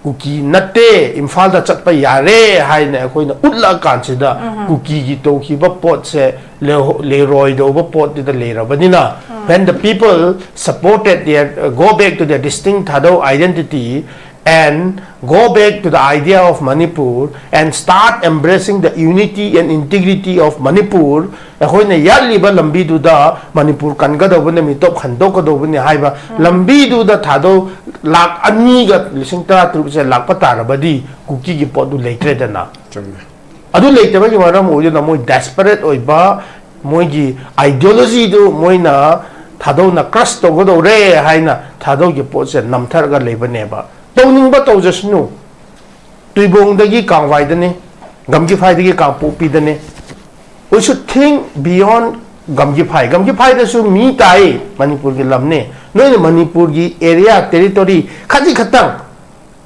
ꯀꯨꯀꯤ ꯅꯠꯇꯦ, ꯏꯝꯐꯥꯜꯗ ꯆꯠꯄ ꯌꯥꯔꯦ ꯍꯥꯏꯅ ꯑꯩꯈꯣꯏꯅ ꯎꯠꯂꯛꯑꯀꯥꯟꯁꯤꯗ ꯀꯨꯀꯤꯒꯤ ꯇꯧꯈꯤꯕ ꯄꯣꯠꯁꯦ ꯂꯩꯍꯧ-, ꯂꯩꯔꯣꯏꯗꯧꯕ ꯄꯣꯠꯇꯨꯗ ꯂꯩꯔꯕꯅꯤꯅ, when the people supported their, uh, go back to their distinct Thadou identity and go back to the idea of Manipur and start embracing the unity and integrity of Manipur, ꯑꯩꯈꯣꯏꯅ ꯌꯥꯠꯂꯤꯕ ꯂꯝꯕꯤꯗꯨꯗ ꯃꯅꯤꯄꯨꯔ ꯀꯟꯒꯗꯧꯕꯅꯤ, ꯃꯤꯇꯣꯞ ꯈꯟꯗꯣꯛꯀꯗꯧꯕꯅꯤ ꯍꯥꯏꯕ ꯂꯝꯕꯤꯗꯨꯗ ꯊꯥꯗꯧ ꯂꯥꯛ ꯑꯅꯤꯒ ꯂꯤꯁꯤꯡ ꯇꯔꯥ ꯇꯔꯨꯛꯁꯦ ꯂꯥꯛꯄ ꯇꯥꯔꯕꯗꯤ ꯀꯨꯀꯤꯒꯤ ꯄꯣꯠꯇꯨ ꯂꯩꯇ꯭ꯔꯦꯗꯅ꯫ ꯆꯨꯝꯃꯦ꯫ ꯑꯗꯨ ꯂꯩꯇꯕꯒꯤ ꯃꯔꯝ ꯑꯣꯏꯗꯨꯅ ꯃꯣꯏ desperate ꯑꯣꯏꯕ, ꯃꯣꯏꯒꯤ ideologyꯗꯨ ꯃꯣꯏꯅ ꯊꯥꯗꯧꯅ crush ꯇꯧꯒꯗꯧꯔꯦ ꯍꯥꯏꯅ ꯊꯥꯗꯧꯒꯤ ꯄꯣꯠꯁꯦ ꯅꯝꯊꯔꯒ ꯂꯩꯕꯅꯦꯕ꯫ ꯇꯧꯅꯤꯡꯕ ꯇꯧꯖꯁꯅꯨ꯫ ꯇꯨꯏꯕꯣꯡꯗꯒꯤ ꯀꯥꯡꯋꯥꯏꯗꯅꯤ, ꯒꯝꯒꯤꯐꯥꯏꯗꯒꯤ ꯀꯥꯡꯄꯣꯛꯄꯤꯗꯅꯤ꯫ We should think beyond ꯒꯝꯒꯤꯐꯥꯏ꯫ ꯒꯝꯒꯤꯐꯥꯏꯗꯁꯨ ꯃꯤ ꯇꯥꯏ, ꯃꯅꯤꯄꯨꯔꯒꯤ ꯂꯝꯅꯤ꯫ ꯅꯣꯏꯅ ꯃꯅꯤꯄꯨꯔꯒꯤ area, territory ꯈꯖꯤꯛ ꯈꯛꯇꯪ,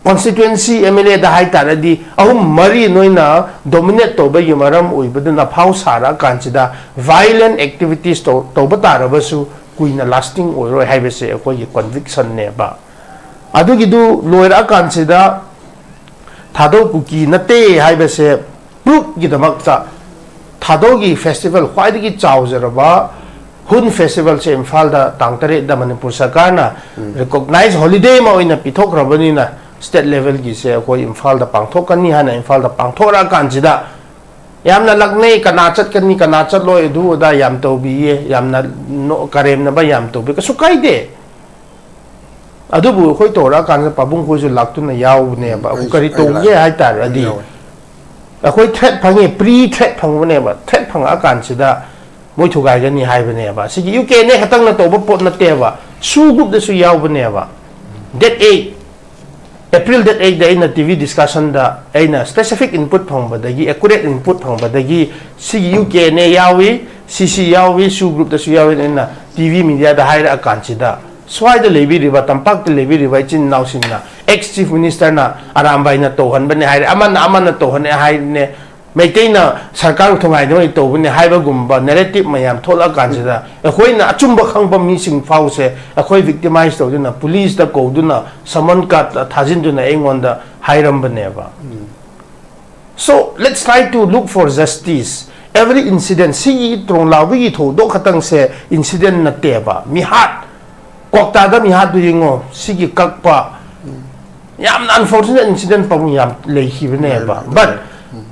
constituency MLAꯗ ꯍꯥꯏ ꯇꯥꯔꯗꯤ ꯑꯍꯨꯝ ꯃꯔꯤ ꯅꯣꯏꯅ dominate ꯇꯧꯕꯒꯤ ꯃꯔꯝ ꯑꯣꯏꯕꯗꯨꯅ ꯐꯥꯎ ꯁꯥꯔꯛꯑꯀꯥꯟꯁꯤꯗ violent activities ꯇꯧ-, ꯇꯧꯕ ꯇꯥꯔꯕꯁꯨ ꯀꯨꯏꯅ lasting ꯑꯣꯏꯔꯣꯏ ꯍꯥꯏꯕꯁꯦ ꯑꯩꯈꯣꯏꯒꯤ convictionꯅꯦꯕ꯫ ꯑꯗꯨꯒꯤꯗꯨ ꯂꯣꯏꯔꯛꯑꯀꯥꯟꯁꯤꯗ ꯊꯥꯗꯧ ꯀꯨꯀꯤ ꯅꯠꯇꯦ ꯍꯥꯏꯕꯁꯦ proofꯀꯤꯗꯃꯛꯇ ꯊꯥꯗꯧꯒꯤ festival ꯈ꯭ꯋꯥꯏꯗꯒꯤ ꯆꯥꯎꯖꯔꯕ ꯍꯨꯟ ꯐꯦꯁꯇꯤꯚꯦꯜꯁꯦ ꯏꯝꯐꯥꯜꯗ ꯇꯥꯡ ꯇꯔꯦꯠꯇ ꯃꯅꯤꯄꯨꯔ ꯁꯔꯀꯥꯔꯅ ꯔꯤꯀꯣꯛꯅꯥꯏꯖ ꯍꯣꯂꯤꯗꯦ ꯑꯃ ꯑꯣꯏꯅ ꯄꯤꯊꯣꯛꯈ꯭ꯔꯕꯅꯤꯅ, ꯁ꯭ꯇꯦꯠ ꯂꯦꯚꯦꯜꯒꯤꯁꯦ ꯑꯩꯈꯣꯏ ꯏꯝꯐꯥꯜꯗ ꯄꯥꯡꯊꯣꯛꯀꯅꯤ ꯍꯥꯏꯅ ꯏꯝꯐꯥꯜꯗ ꯄꯥꯡꯊꯣꯛꯔꯛꯑꯀꯥꯟꯁꯤꯗ ꯌꯥꯝꯅ ꯂꯛꯅꯩ, ꯀꯅꯥ ꯆꯠꯀꯅꯤ, ꯀꯅꯥ ꯆꯠꯂꯣꯏ, ꯑꯗꯨ ꯑꯗꯥ ꯌꯥꯝ ꯇꯧꯕꯤꯌꯦ, ꯌꯥꯝꯅ ꯅꯣ-, ꯀꯔꯦꯝꯅꯕ ꯌꯥꯝ ꯇꯧꯕꯤ, ꯀꯩꯁꯨ ꯀꯥꯏꯗꯦ꯫ ꯑꯗꯨꯕꯨ ꯑꯩꯈꯣꯏ ꯇꯧꯔꯛꯑꯀꯥꯟꯗ ꯄꯥꯕꯨꯡ ꯈꯣꯏꯁꯨ ꯂꯥꯛꯇꯨꯅ ꯌꯥꯎꯕꯅꯦꯕ꯫ ꯎꯝ, ꯑꯩꯈꯣꯏ ꯑꯩꯁꯨ, ꯀꯔꯤ ꯑꯩ ꯇꯧꯒꯦ ꯂꯥꯛ-, ꯍꯥꯏ ꯇꯥꯔꯗꯤ, ꯌꯥꯎꯋꯦ꯫ ꯑꯩꯈꯣꯏ ꯊ꯭ꯔꯦꯠ ꯐꯪꯉꯦ, ꯄ꯭ꯔꯤ ꯊ꯭ꯔꯦꯠ ꯐꯪꯕꯅꯦꯕ꯫ ꯊ꯭ꯔꯦꯠ ꯐꯪꯉꯛꯑꯀꯥꯟꯁꯤꯗ ꯃꯣꯏ ꯊꯨꯒꯥꯏꯒꯅꯤ ꯍꯥꯏꯕꯅꯦꯕ꯫ ꯁꯤꯒꯤ ꯌꯨ ꯀꯦ ꯑꯦꯟ ꯑꯦ ꯈꯛꯇꯪꯅ ꯇꯧꯕ ꯄꯣꯠ ꯅꯠꯇꯦꯕ, ꯁꯨ ꯒ꯭ꯔꯨꯞꯇꯁꯨ ꯌꯥꯎꯕꯅꯦꯕ꯫ ꯗꯦꯠ ꯑꯩꯠ, ꯑꯦꯄ꯭ꯔꯤꯜ ꯗꯦꯠ ꯑꯩꯠꯇ ꯑꯩꯅ ꯇꯤ ꯚꯤ ꯗꯤꯁꯀꯁꯟꯗ ꯑꯩꯅ ꯁ꯭ꯄꯦꯁꯤꯐꯤꯛ ꯏꯟꯄꯨꯠ ꯐꯪꯕꯗꯒꯤ, ꯑꯦꯀꯨꯔꯦꯠ ꯏꯟꯄꯨꯠ ꯐꯪꯕꯗꯒꯤ, ꯁꯤꯒꯤ ꯌꯨ ꯀꯦ ꯑꯦꯟ ꯑꯦ ꯌꯥꯎꯏ, ꯁꯤ ꯁꯤ ꯌꯥꯎꯏ, ꯁꯨ ꯒ꯭ꯔꯨꯞꯇꯁꯨ ꯌꯥꯎꯏ, ꯑꯩꯅ ꯇꯤ ꯚꯤ ꯃꯤꯗꯤꯌꯥꯗ ꯍꯥꯏꯔꯛꯑꯀꯥꯟꯁꯤꯗ, ꯁ꯭ꯋꯥꯏꯗ ꯂꯩꯕꯤꯔꯤꯕ, ꯇꯝꯄꯥꯛꯇ ꯂꯩꯕꯤꯔꯤꯕ ꯏꯆꯤꯟ ꯏꯅꯥꯎꯁꯤꯡꯅ, ꯑꯦꯛꯁ ꯆꯤꯐ ꯃꯤꯅꯤꯁꯇꯔꯅ ꯑꯔꯥꯝꯕꯥꯏꯅ ꯇꯧꯍꯟꯕꯅꯦ ꯍꯥꯏꯔꯦ, ꯑꯃꯅ ꯑꯃꯅ ꯇꯧꯍꯟꯅꯦ ꯍꯥꯏꯔꯤꯅꯦ, ꯃꯩꯇꯩꯅ ꯁꯔꯀꯥꯔ ꯊꯨꯒꯥꯏꯅꯕ ꯇꯧꯕꯅꯦ ꯍꯥꯏꯕꯒꯨꯝꯕ ꯅꯦꯔꯦꯇꯤꯞ ꯃꯌꯥꯝ ꯊꯣꯛꯂꯛꯑꯀꯥꯟꯁꯤꯗ, ꯑꯩꯈꯣꯏꯅ ꯑꯆꯨꯝꯕ ꯈꯪꯕ ꯃꯤꯁꯤꯡ ꯐꯥꯎꯁꯦ ꯑꯩꯈꯣꯏ ꯚꯤꯛꯇꯤꯃꯥꯏꯁ ꯇꯧꯗꯨꯅ, ꯄꯨꯂꯤꯁꯇ ꯀꯧꯗꯨꯅ, ꯁꯃꯟ ꯀꯥꯔꯗ ꯊꯥꯖꯤꯟꯗꯨꯅ ꯑꯩꯉꯣꯟꯗ ꯍꯥꯏꯔꯝꯕꯅꯦꯕ꯫ So let's try to look for justice. Every incident, ꯁꯤꯒꯤ ꯇ꯭ꯔꯣꯡꯂꯥꯎꯕꯤꯒꯤ ꯊꯧꯗꯣꯛ ꯈꯛꯇꯪꯁꯦ ꯏꯟꯁꯤꯗꯦꯟ ꯅꯠꯇꯦꯕ꯫ ꯃꯤꯍꯥꯠ, ꯀ꯭ꯋꯥꯛꯇꯥꯗ ꯃꯤꯍꯥꯠꯇꯨ ꯌꯦꯡꯉꯣ, ꯁꯤꯒꯤ ꯀꯛꯄ, ꯌꯥꯝꯅ ꯑꯟꯐꯣꯔꯆꯨꯅꯦꯠ ꯏꯟꯁꯤꯗꯦꯟ ꯄꯥꯎ ꯌꯥꯝ ꯂꯩꯈꯤꯕꯅꯦꯕ꯫ ꯂꯩ-, But ꯂꯩ-, ꯎꯝ꯫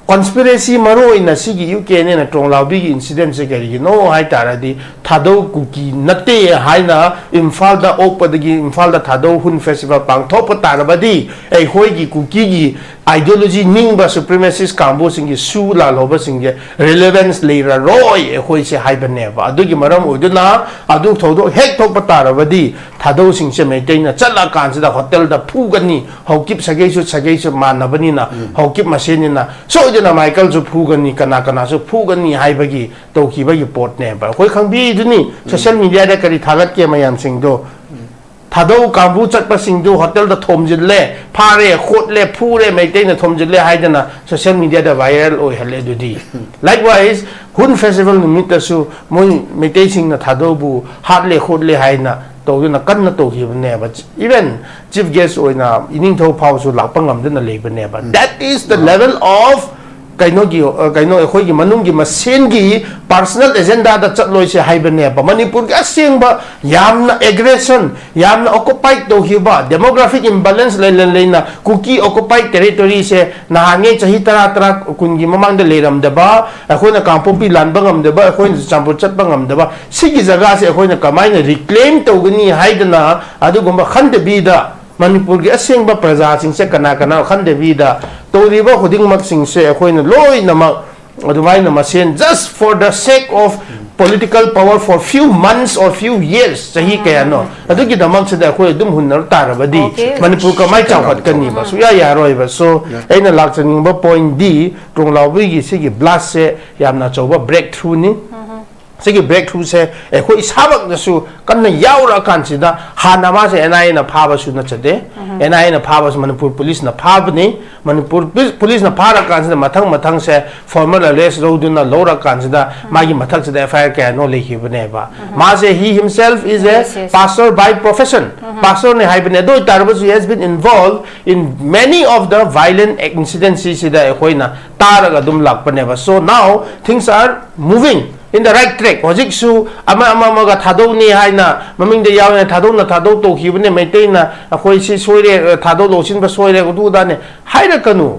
ꯀꯣꯟꯁꯄꯤꯔꯦꯁꯤ ꯃꯔꯨ ꯑꯣꯏꯅ ꯁꯤꯒꯤ ꯌꯨ ꯀꯦ ꯑꯦꯟ ꯑꯦꯅ ꯇ꯭ꯔꯣꯡꯂꯥꯎꯕꯤꯒꯤ ꯏꯟꯁꯤꯗꯦꯟꯁꯦ ꯀꯔꯤꯒꯤꯅꯣ ꯍꯥꯏ ꯇꯥꯔꯗꯤ, ꯊꯥꯗꯧ ꯀꯨꯀꯤ ꯅꯠꯇꯦ ꯍꯥꯏꯅ ꯏꯝꯐꯥꯜꯗ ꯑꯣꯛꯄꯗꯒꯤ, ꯏꯝꯐꯥꯜꯗ ꯊꯥꯗꯧ ꯍꯨꯟ ꯐꯦꯁꯇꯤꯚꯦꯜ ꯄꯥꯡꯊꯣꯛꯄ ꯇꯥꯔꯕꯗꯤ, ꯑꯩꯈꯣꯏꯒꯤ ꯀꯨꯀꯤꯒꯤ ꯑꯥꯏꯗꯤꯌꯣꯂꯣꯖꯤ ꯅꯤꯡꯕ ꯁꯨꯄ꯭ꯔꯤꯃꯦꯁꯤꯁ ꯀꯥꯡꯕꯨꯁꯤꯡꯒꯤ ꯁꯨ ꯂꯥꯜꯍꯧꯕꯁꯤꯡꯁꯦ ꯔꯤꯂꯦꯚꯦꯟꯁ ꯂꯩꯔꯔꯣꯏ ꯑꯩꯈꯣꯏꯁꯦ ꯍꯥꯏꯕꯅꯦꯕ꯫ ꯑꯗꯨꯒꯤ ꯃꯔꯝ ꯑꯣꯏꯗꯨꯅ ꯑꯗꯨ ꯊꯧꯗꯣꯛ ꯍꯦꯛ ꯊꯣꯛꯄ ꯇꯥꯔꯕꯗꯤ, ꯊꯥꯗꯧꯁꯤꯡꯁꯦ ꯃꯩꯇꯩꯅ ꯆꯠꯂꯀꯥꯟꯁꯤꯗ ꯍꯣꯇꯦꯜꯗ ꯐꯨꯒꯅꯤ꯫ ꯍꯧꯀꯤꯞ ꯁꯥꯒꯩꯁꯨ, ꯁꯥꯒꯩꯁꯨ ꯃꯥꯟꯅꯕꯅꯤꯅ, ꯍꯧꯀꯤꯞ ꯃꯁꯦꯟꯅꯤꯅ, ꯁꯣꯏꯗꯅ ꯃꯥꯏꯀꯜꯁꯨ ꯐꯨꯒꯅꯤ, ꯀꯅꯥ ꯀꯅꯥꯁꯨ ꯐꯨꯒꯅꯤ ꯍꯥꯏꯕꯒꯤ ꯇꯧꯈꯤꯕꯒꯤ ꯄꯣꯠꯅꯦꯕ꯫ ꯑꯩꯈꯣꯏ ꯈꯪꯕꯤꯗꯨꯅꯤ, ꯁꯣꯁꯤꯌꯦꯜ ꯃꯤꯗꯤꯌꯥꯗ ꯀꯔꯤ ꯊꯥꯒꯠꯀꯦ ꯃꯌꯥꯝꯁꯤꯡꯗꯣ꯫ ꯊꯥꯗꯧ ꯀꯥꯡꯕꯨ ꯆꯠꯄꯁꯤꯡꯗꯨ ꯍꯣꯇꯦꯜꯗ ꯊꯣꯝꯖꯤꯜꯂꯦ, ꯐꯥꯔꯦ, ꯈꯣꯠꯂꯦ, ꯐꯨꯔꯦ, ꯃꯩꯇꯩꯅ ꯊꯣꯝꯖꯤꯜꯂꯦ ꯍꯥꯏꯗꯅ ꯁꯣꯁꯤꯌꯦꯜ ꯃꯤꯗꯤꯌꯥꯗ ꯚꯥꯏꯔꯦꯜ ꯑꯣꯏꯍꯜꯂꯦ꯫ ꯑꯗꯨꯗꯤ, ꯂꯥꯏꯛꯋꯥꯏꯁ, ꯍꯨꯟ ꯐꯦꯁꯇꯤꯚꯦꯜ ꯅꯨꯃꯤꯠꯇꯁꯨ ꯃꯣꯏ ꯃꯩꯇꯩꯁꯤꯡꯅ ꯊꯥꯗꯧꯕꯨ ꯍꯥꯠꯂꯦ, ꯈꯣꯠꯂꯦ ꯍꯥꯏꯅ ꯇꯧꯗꯨꯅ ꯀꯟꯅ ꯇꯧꯈꯤꯕꯅꯦꯕ꯫ Even ꯆꯤꯐ ꯒꯦꯁ ꯑꯣꯏꯅ ꯏꯅꯤꯡꯊꯧ ꯐꯥꯎꯁꯨ ꯂꯥꯛꯄ ꯉꯝꯗꯅ ꯂꯩꯕꯅꯦꯕ꯫ That is the level of ꯀꯩꯅꯣꯒꯤ ꯑ, ꯀꯩꯅꯣ ꯑꯩꯈꯣꯏꯒꯤ ꯃꯅꯨꯡꯒꯤ ꯃꯁꯦꯟꯒꯤ ꯄꯥꯔꯁꯣꯅꯦꯜ ꯑꯦꯖꯦꯟꯗꯥꯗ ꯆꯠꯂꯣꯏꯁꯦ ꯍꯥꯏꯕꯅꯦꯕ꯫ ꯃꯅꯤꯄꯨꯔꯒꯤ ꯑꯁꯦꯡꯕ ꯌꯥꯝꯅ ꯑꯦꯒ꯭ꯔꯦꯁꯟ, ꯌꯥꯝꯅ ꯑꯣꯀꯨꯄꯥꯏꯠ ꯇꯧꯈꯤꯕ, ꯗꯦꯃꯣꯒ꯭ꯔꯥꯐꯤꯛ ꯏꯝꯕꯦꯂꯦꯟꯁ ꯂꯩꯅ ꯂꯩꯅ ꯀꯨꯀꯤ ꯑꯣꯀꯨꯄꯥꯏꯠ ꯇꯦꯔꯤꯇꯣꯔꯤꯁꯦ ꯅꯍꯥꯟꯉꯩ ꯆꯍꯤ ꯇꯔꯥ, ꯇꯔꯥ, ꯀꯨꯟꯒꯤ ꯃꯃꯥꯡꯗ ꯂꯩꯔꯝꯗꯕ, ꯑꯩꯈꯣꯏꯅ ꯀꯥꯡꯄꯣꯛꯄꯤ ꯂꯥꯟꯕ ꯉꯝꯗꯕ, ꯑꯩꯈꯣꯏꯅ ꯆꯨꯔꯆꯥꯟꯄꯨꯔ ꯆꯠꯄ ꯉꯝꯗꯕ, ꯁꯤꯒꯤ ꯖꯒꯥꯁꯦ ꯑꯩꯈꯣꯏꯅ ꯀꯃꯥꯏꯅ ꯔꯤꯀ꯭ꯂꯦꯝ ꯇꯧꯒꯅꯤ ꯍꯥꯏꯗꯅ ꯑꯗꯨꯒꯨꯝꯕ ꯈꯟꯗꯕꯤꯗ ꯃꯅꯤꯄꯨꯔꯒꯤ ꯑꯁꯦꯡꯕ ꯄ꯭ꯔꯖꯥꯁꯤꯡꯁꯦ ꯀꯅꯥ ꯀꯅꯥ ꯈꯟꯗꯕꯤꯗ ꯇꯧꯔꯤꯕ ꯈꯨꯗꯤꯡꯃꯛꯁꯤꯡꯁꯦ ꯑꯩꯈꯣꯏꯅ ꯂꯣꯏꯅꯃꯛ ꯑꯗꯨꯃꯥꯏꯅ ꯃꯁꯦꯟ, just for the sake of political power for few months or few years, ꯆꯍꯤ ꯀꯌꯥꯅꯣ, ꯑꯗꯨꯒꯤꯗꯃꯛꯁꯤꯗ ꯑꯩꯈꯣꯏ ꯑꯗꯨꯝ ꯍꯨꯟꯅꯔ ꯇꯥꯔꯕꯗꯤ Okay. ꯃꯅꯤꯄꯨꯔ ꯀꯃꯥꯏꯅ ꯆꯥꯎꯈꯠꯀꯅꯤꯕ? ꯁꯨꯡꯌꯥ ꯌꯥꯔꯣꯏꯕ꯫ So ꯑꯩꯅ ꯂꯥꯛꯆꯅꯤꯡꯕ ꯄꯣꯏꯟꯗꯤ ꯇ꯭ꯔꯣꯡꯂꯥꯎꯕꯤꯒꯤ ꯁꯤꯒꯤ ꯕ꯭ꯂꯥꯁꯁꯦ ꯌꯥꯝꯅ ꯑꯆꯧꯕ ꯕ꯭ꯔꯦꯛ ꯊ꯭ꯔꯨꯅꯤ꯫ ꯁꯤꯒꯤ ꯕ꯭ꯔꯦꯛ ꯊ꯭ꯔꯨꯁꯦ ꯑꯩꯈꯣꯏ ꯏꯁꯥꯃꯛꯅꯁꯨ ꯀꯟꯅ ꯌꯥꯎꯔꯛꯑꯀꯥꯟꯁꯤꯗ, ꯍꯥꯟꯅ ꯃꯥꯁꯦ ꯑꯦꯟ ꯑꯥꯏ ꯑꯦꯅ ꯐꯥꯕꯁꯨ ꯅꯠꯆꯗꯦ, ꯑꯦꯟ ꯑꯥꯏ ꯑꯦꯅ ꯐꯥꯕꯁꯨ ꯃꯅꯤꯄꯨꯔ ꯄꯨꯂꯤꯁꯅ ꯐꯥꯕꯅꯤ꯫ ꯃꯅꯤꯄꯨꯔ ꯄꯨ- ꯄꯨꯂꯤꯁꯅ ꯐꯥꯔꯀꯥꯟꯁꯤꯗ ꯃꯊꯪ ꯃꯊꯪꯁꯦ ꯐꯣꯔꯃꯦꯜ ꯑꯔꯦꯁ ꯂꯧꯗꯨꯅ ꯂꯧꯔꯀꯥꯟꯁꯤꯗ ꯃꯥꯒꯤ ꯃꯊꯛꯁꯤꯗ ꯑꯦꯐ ꯑꯥꯏ ꯑꯥꯔ ꯀꯌꯥꯅꯣ ꯂꯩꯈꯤꯕꯅꯦꯕ꯫ ꯃꯥꯁꯦ he himself is a Yes, yes. Pastor by profession, ꯄꯥꯁꯇꯔꯅꯦ ꯍꯥꯏꯕꯅꯦ꯫ ꯑꯗꯨ ꯑꯣꯏꯇꯥꯔꯒꯁꯨ he has been involved in many of the violent incidents ꯁꯤꯗ ꯑꯩꯈꯣꯏꯅ ꯇꯥꯔꯒ ꯑꯗꯨꯝ ꯂꯥꯛꯄꯅꯦꯕ꯫ So now things are moving in the right track. ꯍꯧꯖꯤꯛꯁꯨ ꯑꯃ ꯑꯃ ꯑꯃꯒ ꯊꯥꯗꯧꯅꯤ ꯍꯥꯏꯅ ꯃꯃꯤꯡꯗ ꯌꯥꯎꯅ ꯊꯥꯗꯧꯅ ꯊꯥꯗꯧ ꯇꯧꯈꯤꯕꯅꯦ꯫ ꯃꯩꯇꯩꯅ ꯑꯩꯈꯣꯏ ꯁꯤ ꯁꯣꯏꯔꯦ, ꯊꯥꯗꯧ ꯂꯧꯁꯤꯟꯕ ꯁꯣꯏꯔꯦ, ꯑꯗꯨ ꯑꯗꯥꯅꯦ ꯍꯥꯏꯔꯛꯀꯅꯨ,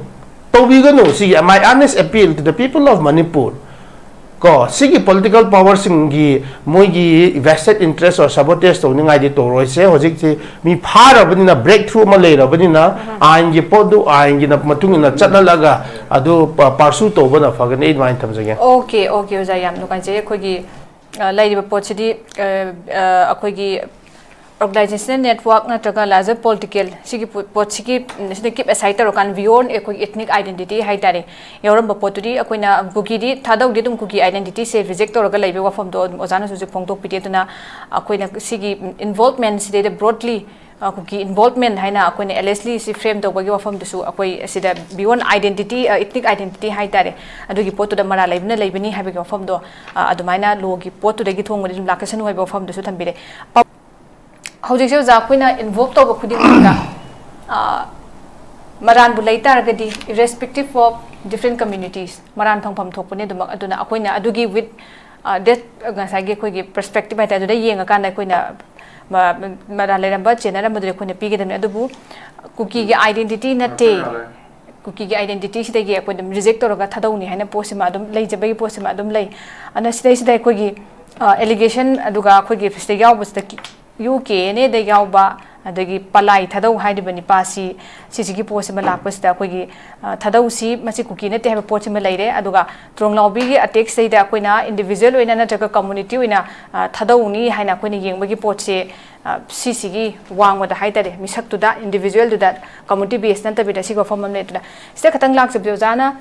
ꯇꯧꯕꯤꯒꯅꯨ꯫ ꯁꯤꯒꯤ my honest appeal to the people of Manipur. ꯀꯣ, ꯁꯤꯒꯤ ꯄꯣꯂꯤꯇꯤꯀꯦꯜ ꯄꯥꯋꯔꯁꯤꯡꯒꯤ ꯃꯣꯏꯒꯤ vested interest or sabotage ꯇꯧꯅꯤꯡꯉꯥꯏꯗꯤ ꯇꯧꯔꯣꯏꯁꯦ꯫ ꯍꯧꯖꯤꯛꯇꯤ ꯃꯤ ꯐꯥꯔꯕꯅꯤꯅ, ꯕ꯭ꯔꯦꯛ ꯊ꯭ꯔꯨ ꯑꯃ ꯂꯩꯔꯕꯅꯤꯅ, ꯑꯥꯏꯟꯒꯤ ꯄꯣꯠꯇꯨ ꯑꯥꯏꯟꯒꯤꯅ ꯃꯇꯨꯡ ꯏꯟꯅ ꯆꯠꯍꯜꯂꯒ ꯑꯗꯨ ꯄ- ꯄꯥꯔꯁꯨ ꯇꯧꯕꯅ ꯐꯒꯅꯤ꯫ ꯑꯩ ꯑꯗꯨꯃꯥꯏꯅ ꯊꯝꯖꯒꯦ꯫ ꯑꯣꯀꯦ, ꯑꯣꯀꯦ, ꯑꯣꯖꯥ, ꯌꯥꯝ ꯅꯨꯡꯉꯥꯏꯖꯩ꯫ ꯑꯩꯈꯣꯏꯒꯤ ꯑ, ꯂꯩꯔꯤꯕ ꯄꯣꯠꯁꯤꯗꯤ ꯑ, ꯑ, ꯑꯩꯈꯣꯏꯒꯤ organizational network ꯅꯠꯇ꯭ꯔꯒ larger political ꯁꯤꯒꯤ ꯄꯣ- ꯄꯣꯠꯁꯤꯒꯤ ꯁꯤꯗ ꯀꯤꯞ ꯑꯦꯁꯥꯏꯠ ꯇꯧꯔꯀꯥꯟꯗ beyond ꯑꯩꯈꯣꯏꯒꯤ ethnic identity ꯍꯥꯏꯇꯥꯔꯦ, ꯌꯥꯎꯔꯝꯕ ꯄꯣꯠꯇꯨꯗꯤ ꯑꯩꯈꯣꯏꯅ ꯀꯨꯀꯤꯗꯤ ꯊꯥꯗꯧꯗꯦ꯫ ꯑꯗꯨꯝ ꯀꯨꯀꯤ identity ꯁꯦ ꯔꯤꯖꯦꯛ ꯇꯧꯔꯒ ꯂꯩꯕꯒꯤ ꯋꯥꯐꯝꯗꯣ ꯑꯗꯨꯝ ꯑꯣꯖꯥꯅꯁꯨ ꯍꯧꯖꯤꯛ ꯐꯣꯡꯗꯣꯛꯄꯤꯔꯦ꯫ ꯑꯗꯨꯅ ꯑꯩꯈꯣꯏꯅ ꯁꯤꯒꯤ ꯏꯟꯚꯣꯜꯕꯃꯦꯟ ꯁꯤꯗꯩꯗ ꯕ꯭ꯔꯣꯗꯂꯤ ꯀꯨꯀꯤ ꯏꯟꯚꯣꯜꯕꯃꯦꯟ ꯍꯥꯏꯅ ꯑꯩꯈꯣꯏꯅ ꯑꯦꯂꯦꯖꯂꯤ ꯁꯤ ꯐ꯭ꯔꯦꯝ ꯇꯧꯕꯒꯤ ꯋꯥꯐꯝꯗꯨꯁꯨ ꯑꯩꯈꯣꯏ ꯁꯤꯗ beyond identity, ethnic identity ꯍꯥꯏꯇꯥꯔꯦ, ꯑꯗꯨꯒꯤ ꯄꯣꯠꯇꯨꯗ ꯃꯔꯥꯜ ꯂꯩꯕꯅ ꯂꯩꯕꯅꯤ ꯍꯥꯏꯕꯒꯤ ꯋꯥꯐꯝꯗꯣ ꯑ, ꯑꯗꯨꯃꯥꯏꯅ ꯂꯣꯒꯤ ꯄꯣꯠꯇꯨꯗꯒꯤ ꯊꯣꯡꯕꯗꯤ ꯑꯗꯨꯝ ꯂꯥꯛꯀꯁꯅꯨ ꯍꯥꯏꯕ ꯋꯥꯐꯝꯗꯨꯁꯨ ꯊꯝꯕꯤꯔꯦ꯫ ꯄ- ꯍꯧꯖꯤꯛꯁꯦ ꯑꯣꯖꯥ, ꯑꯩꯈꯣꯏꯅ ꯏꯟꯚꯣꯜꯕ ꯇꯧꯕ ꯈꯨꯗꯤꯡꯃꯛꯇ ꯑ, ꯃꯔꯥꯟꯕꯨ ꯂꯩ ꯇꯥꯔꯒꯗꯤ, irrespective of Different communities ꯃꯔꯥꯟ ꯐꯪꯐꯝ ꯊꯣꯛꯄꯅꯦ ꯑꯗꯨꯃꯛ꯫ ꯑꯗꯨꯅ ꯑꯩꯈꯣꯏꯅ ꯑꯗꯨꯒꯤ with that, ꯉꯁꯥꯏꯒꯤ ꯑꯩꯈꯣꯏꯒꯤ perspective ꯍꯥꯏꯇꯥꯔꯦ, ꯑꯗꯨꯗ ꯌꯦꯡꯉꯀꯥꯟꯗ ꯑꯩꯈꯣꯏꯅ ꯃ- ꯃ- ꯂꯩꯔꯝꯕ ꯆꯦꯅꯦꯜ ꯑꯃꯗꯨꯗ ꯑꯩꯈꯣꯏꯅ ꯄꯤꯒꯗꯕꯅꯤ꯫ ꯑꯗꯨꯕꯨ ꯀꯨꯀꯤꯒꯤ identity ꯅꯠꯇꯦ, ꯀꯨꯀꯤꯒꯤ identity ꯁꯤꯗꯒꯤ ꯑꯩꯈꯣꯏ ꯑꯗꯨꯝ reject ꯇꯧꯔꯒ ꯊꯥꯗꯧꯅꯤ ꯍꯥꯏꯅ ꯄꯣꯠꯁꯤꯃ ꯑꯗꯨꯝ ꯂꯩꯖꯕꯒꯤ ꯄꯣꯠꯁꯤꯃ ꯑꯗꯨꯝ ꯂꯩ꯫ ꯑꯗꯨꯅ ꯁꯤꯗꯩꯁꯤꯗ ꯑꯩꯈꯣꯏꯒꯤ allegation ꯑꯗꯨꯒ ꯑꯩꯈꯣꯏꯒꯤ ꯁꯤꯗ ꯌꯥꯎꯕꯁꯤꯗ ꯌꯨ ꯀꯦ ꯑꯦꯟ ꯑꯦꯗ ꯌꯥꯎꯕ ꯑꯗꯒꯤ ꯄꯂꯥꯏ ꯊꯥꯗꯧ ꯍꯥꯏꯔꯤꯕ ꯅꯤꯄꯥꯁꯤ, ꯁꯤꯁꯤꯒꯤ ꯄꯣꯠꯁꯤꯃ ꯂꯥꯛꯄꯁꯤꯗ ꯑꯩꯈꯣꯏꯒꯤ ꯑ, ꯊꯥꯗꯧꯁꯤ ꯃꯁꯤ ꯀꯨꯀꯤ ꯅꯠꯇꯦ ꯍꯥꯏꯕ ꯄꯣꯠꯁꯤꯃ ꯂꯩꯔꯦ꯫ ꯑꯗꯨꯒ ꯇ꯭ꯔꯣꯡꯂꯥꯎꯕꯤꯒꯤ ꯑꯇꯦꯛꯁꯤꯗꯩꯗ ꯑꯩꯈꯣꯏꯅ individual ꯑꯣꯏꯅ ꯅꯠꯇ꯭ꯔꯒ community ꯑꯣꯏꯅ ꯑ, ꯊꯥꯗꯧꯅꯤ ꯍꯥꯏꯅ ꯑꯩꯈꯣꯏꯅ ꯌꯦꯡꯕꯒꯤ ꯄꯣꯠꯁꯦ, ꯑ, ꯁꯤꯁꯤꯒꯤ ꯋꯥꯡꯃꯗ ꯍꯥꯏꯇꯥꯔꯦ, ꯃꯤꯁꯛꯇꯨꯗ, individualꯗꯨꯗ, community base ꯅꯠꯇꯕꯤꯗ ꯁꯤꯒꯤ ꯋꯥꯐꯝ ꯑꯃ ꯂꯩ꯫ ꯑꯗꯨꯅ ꯁꯤꯗ ꯈꯇꯪ ꯂꯥꯛꯆꯕꯗꯤ ꯑꯣꯖꯥꯅ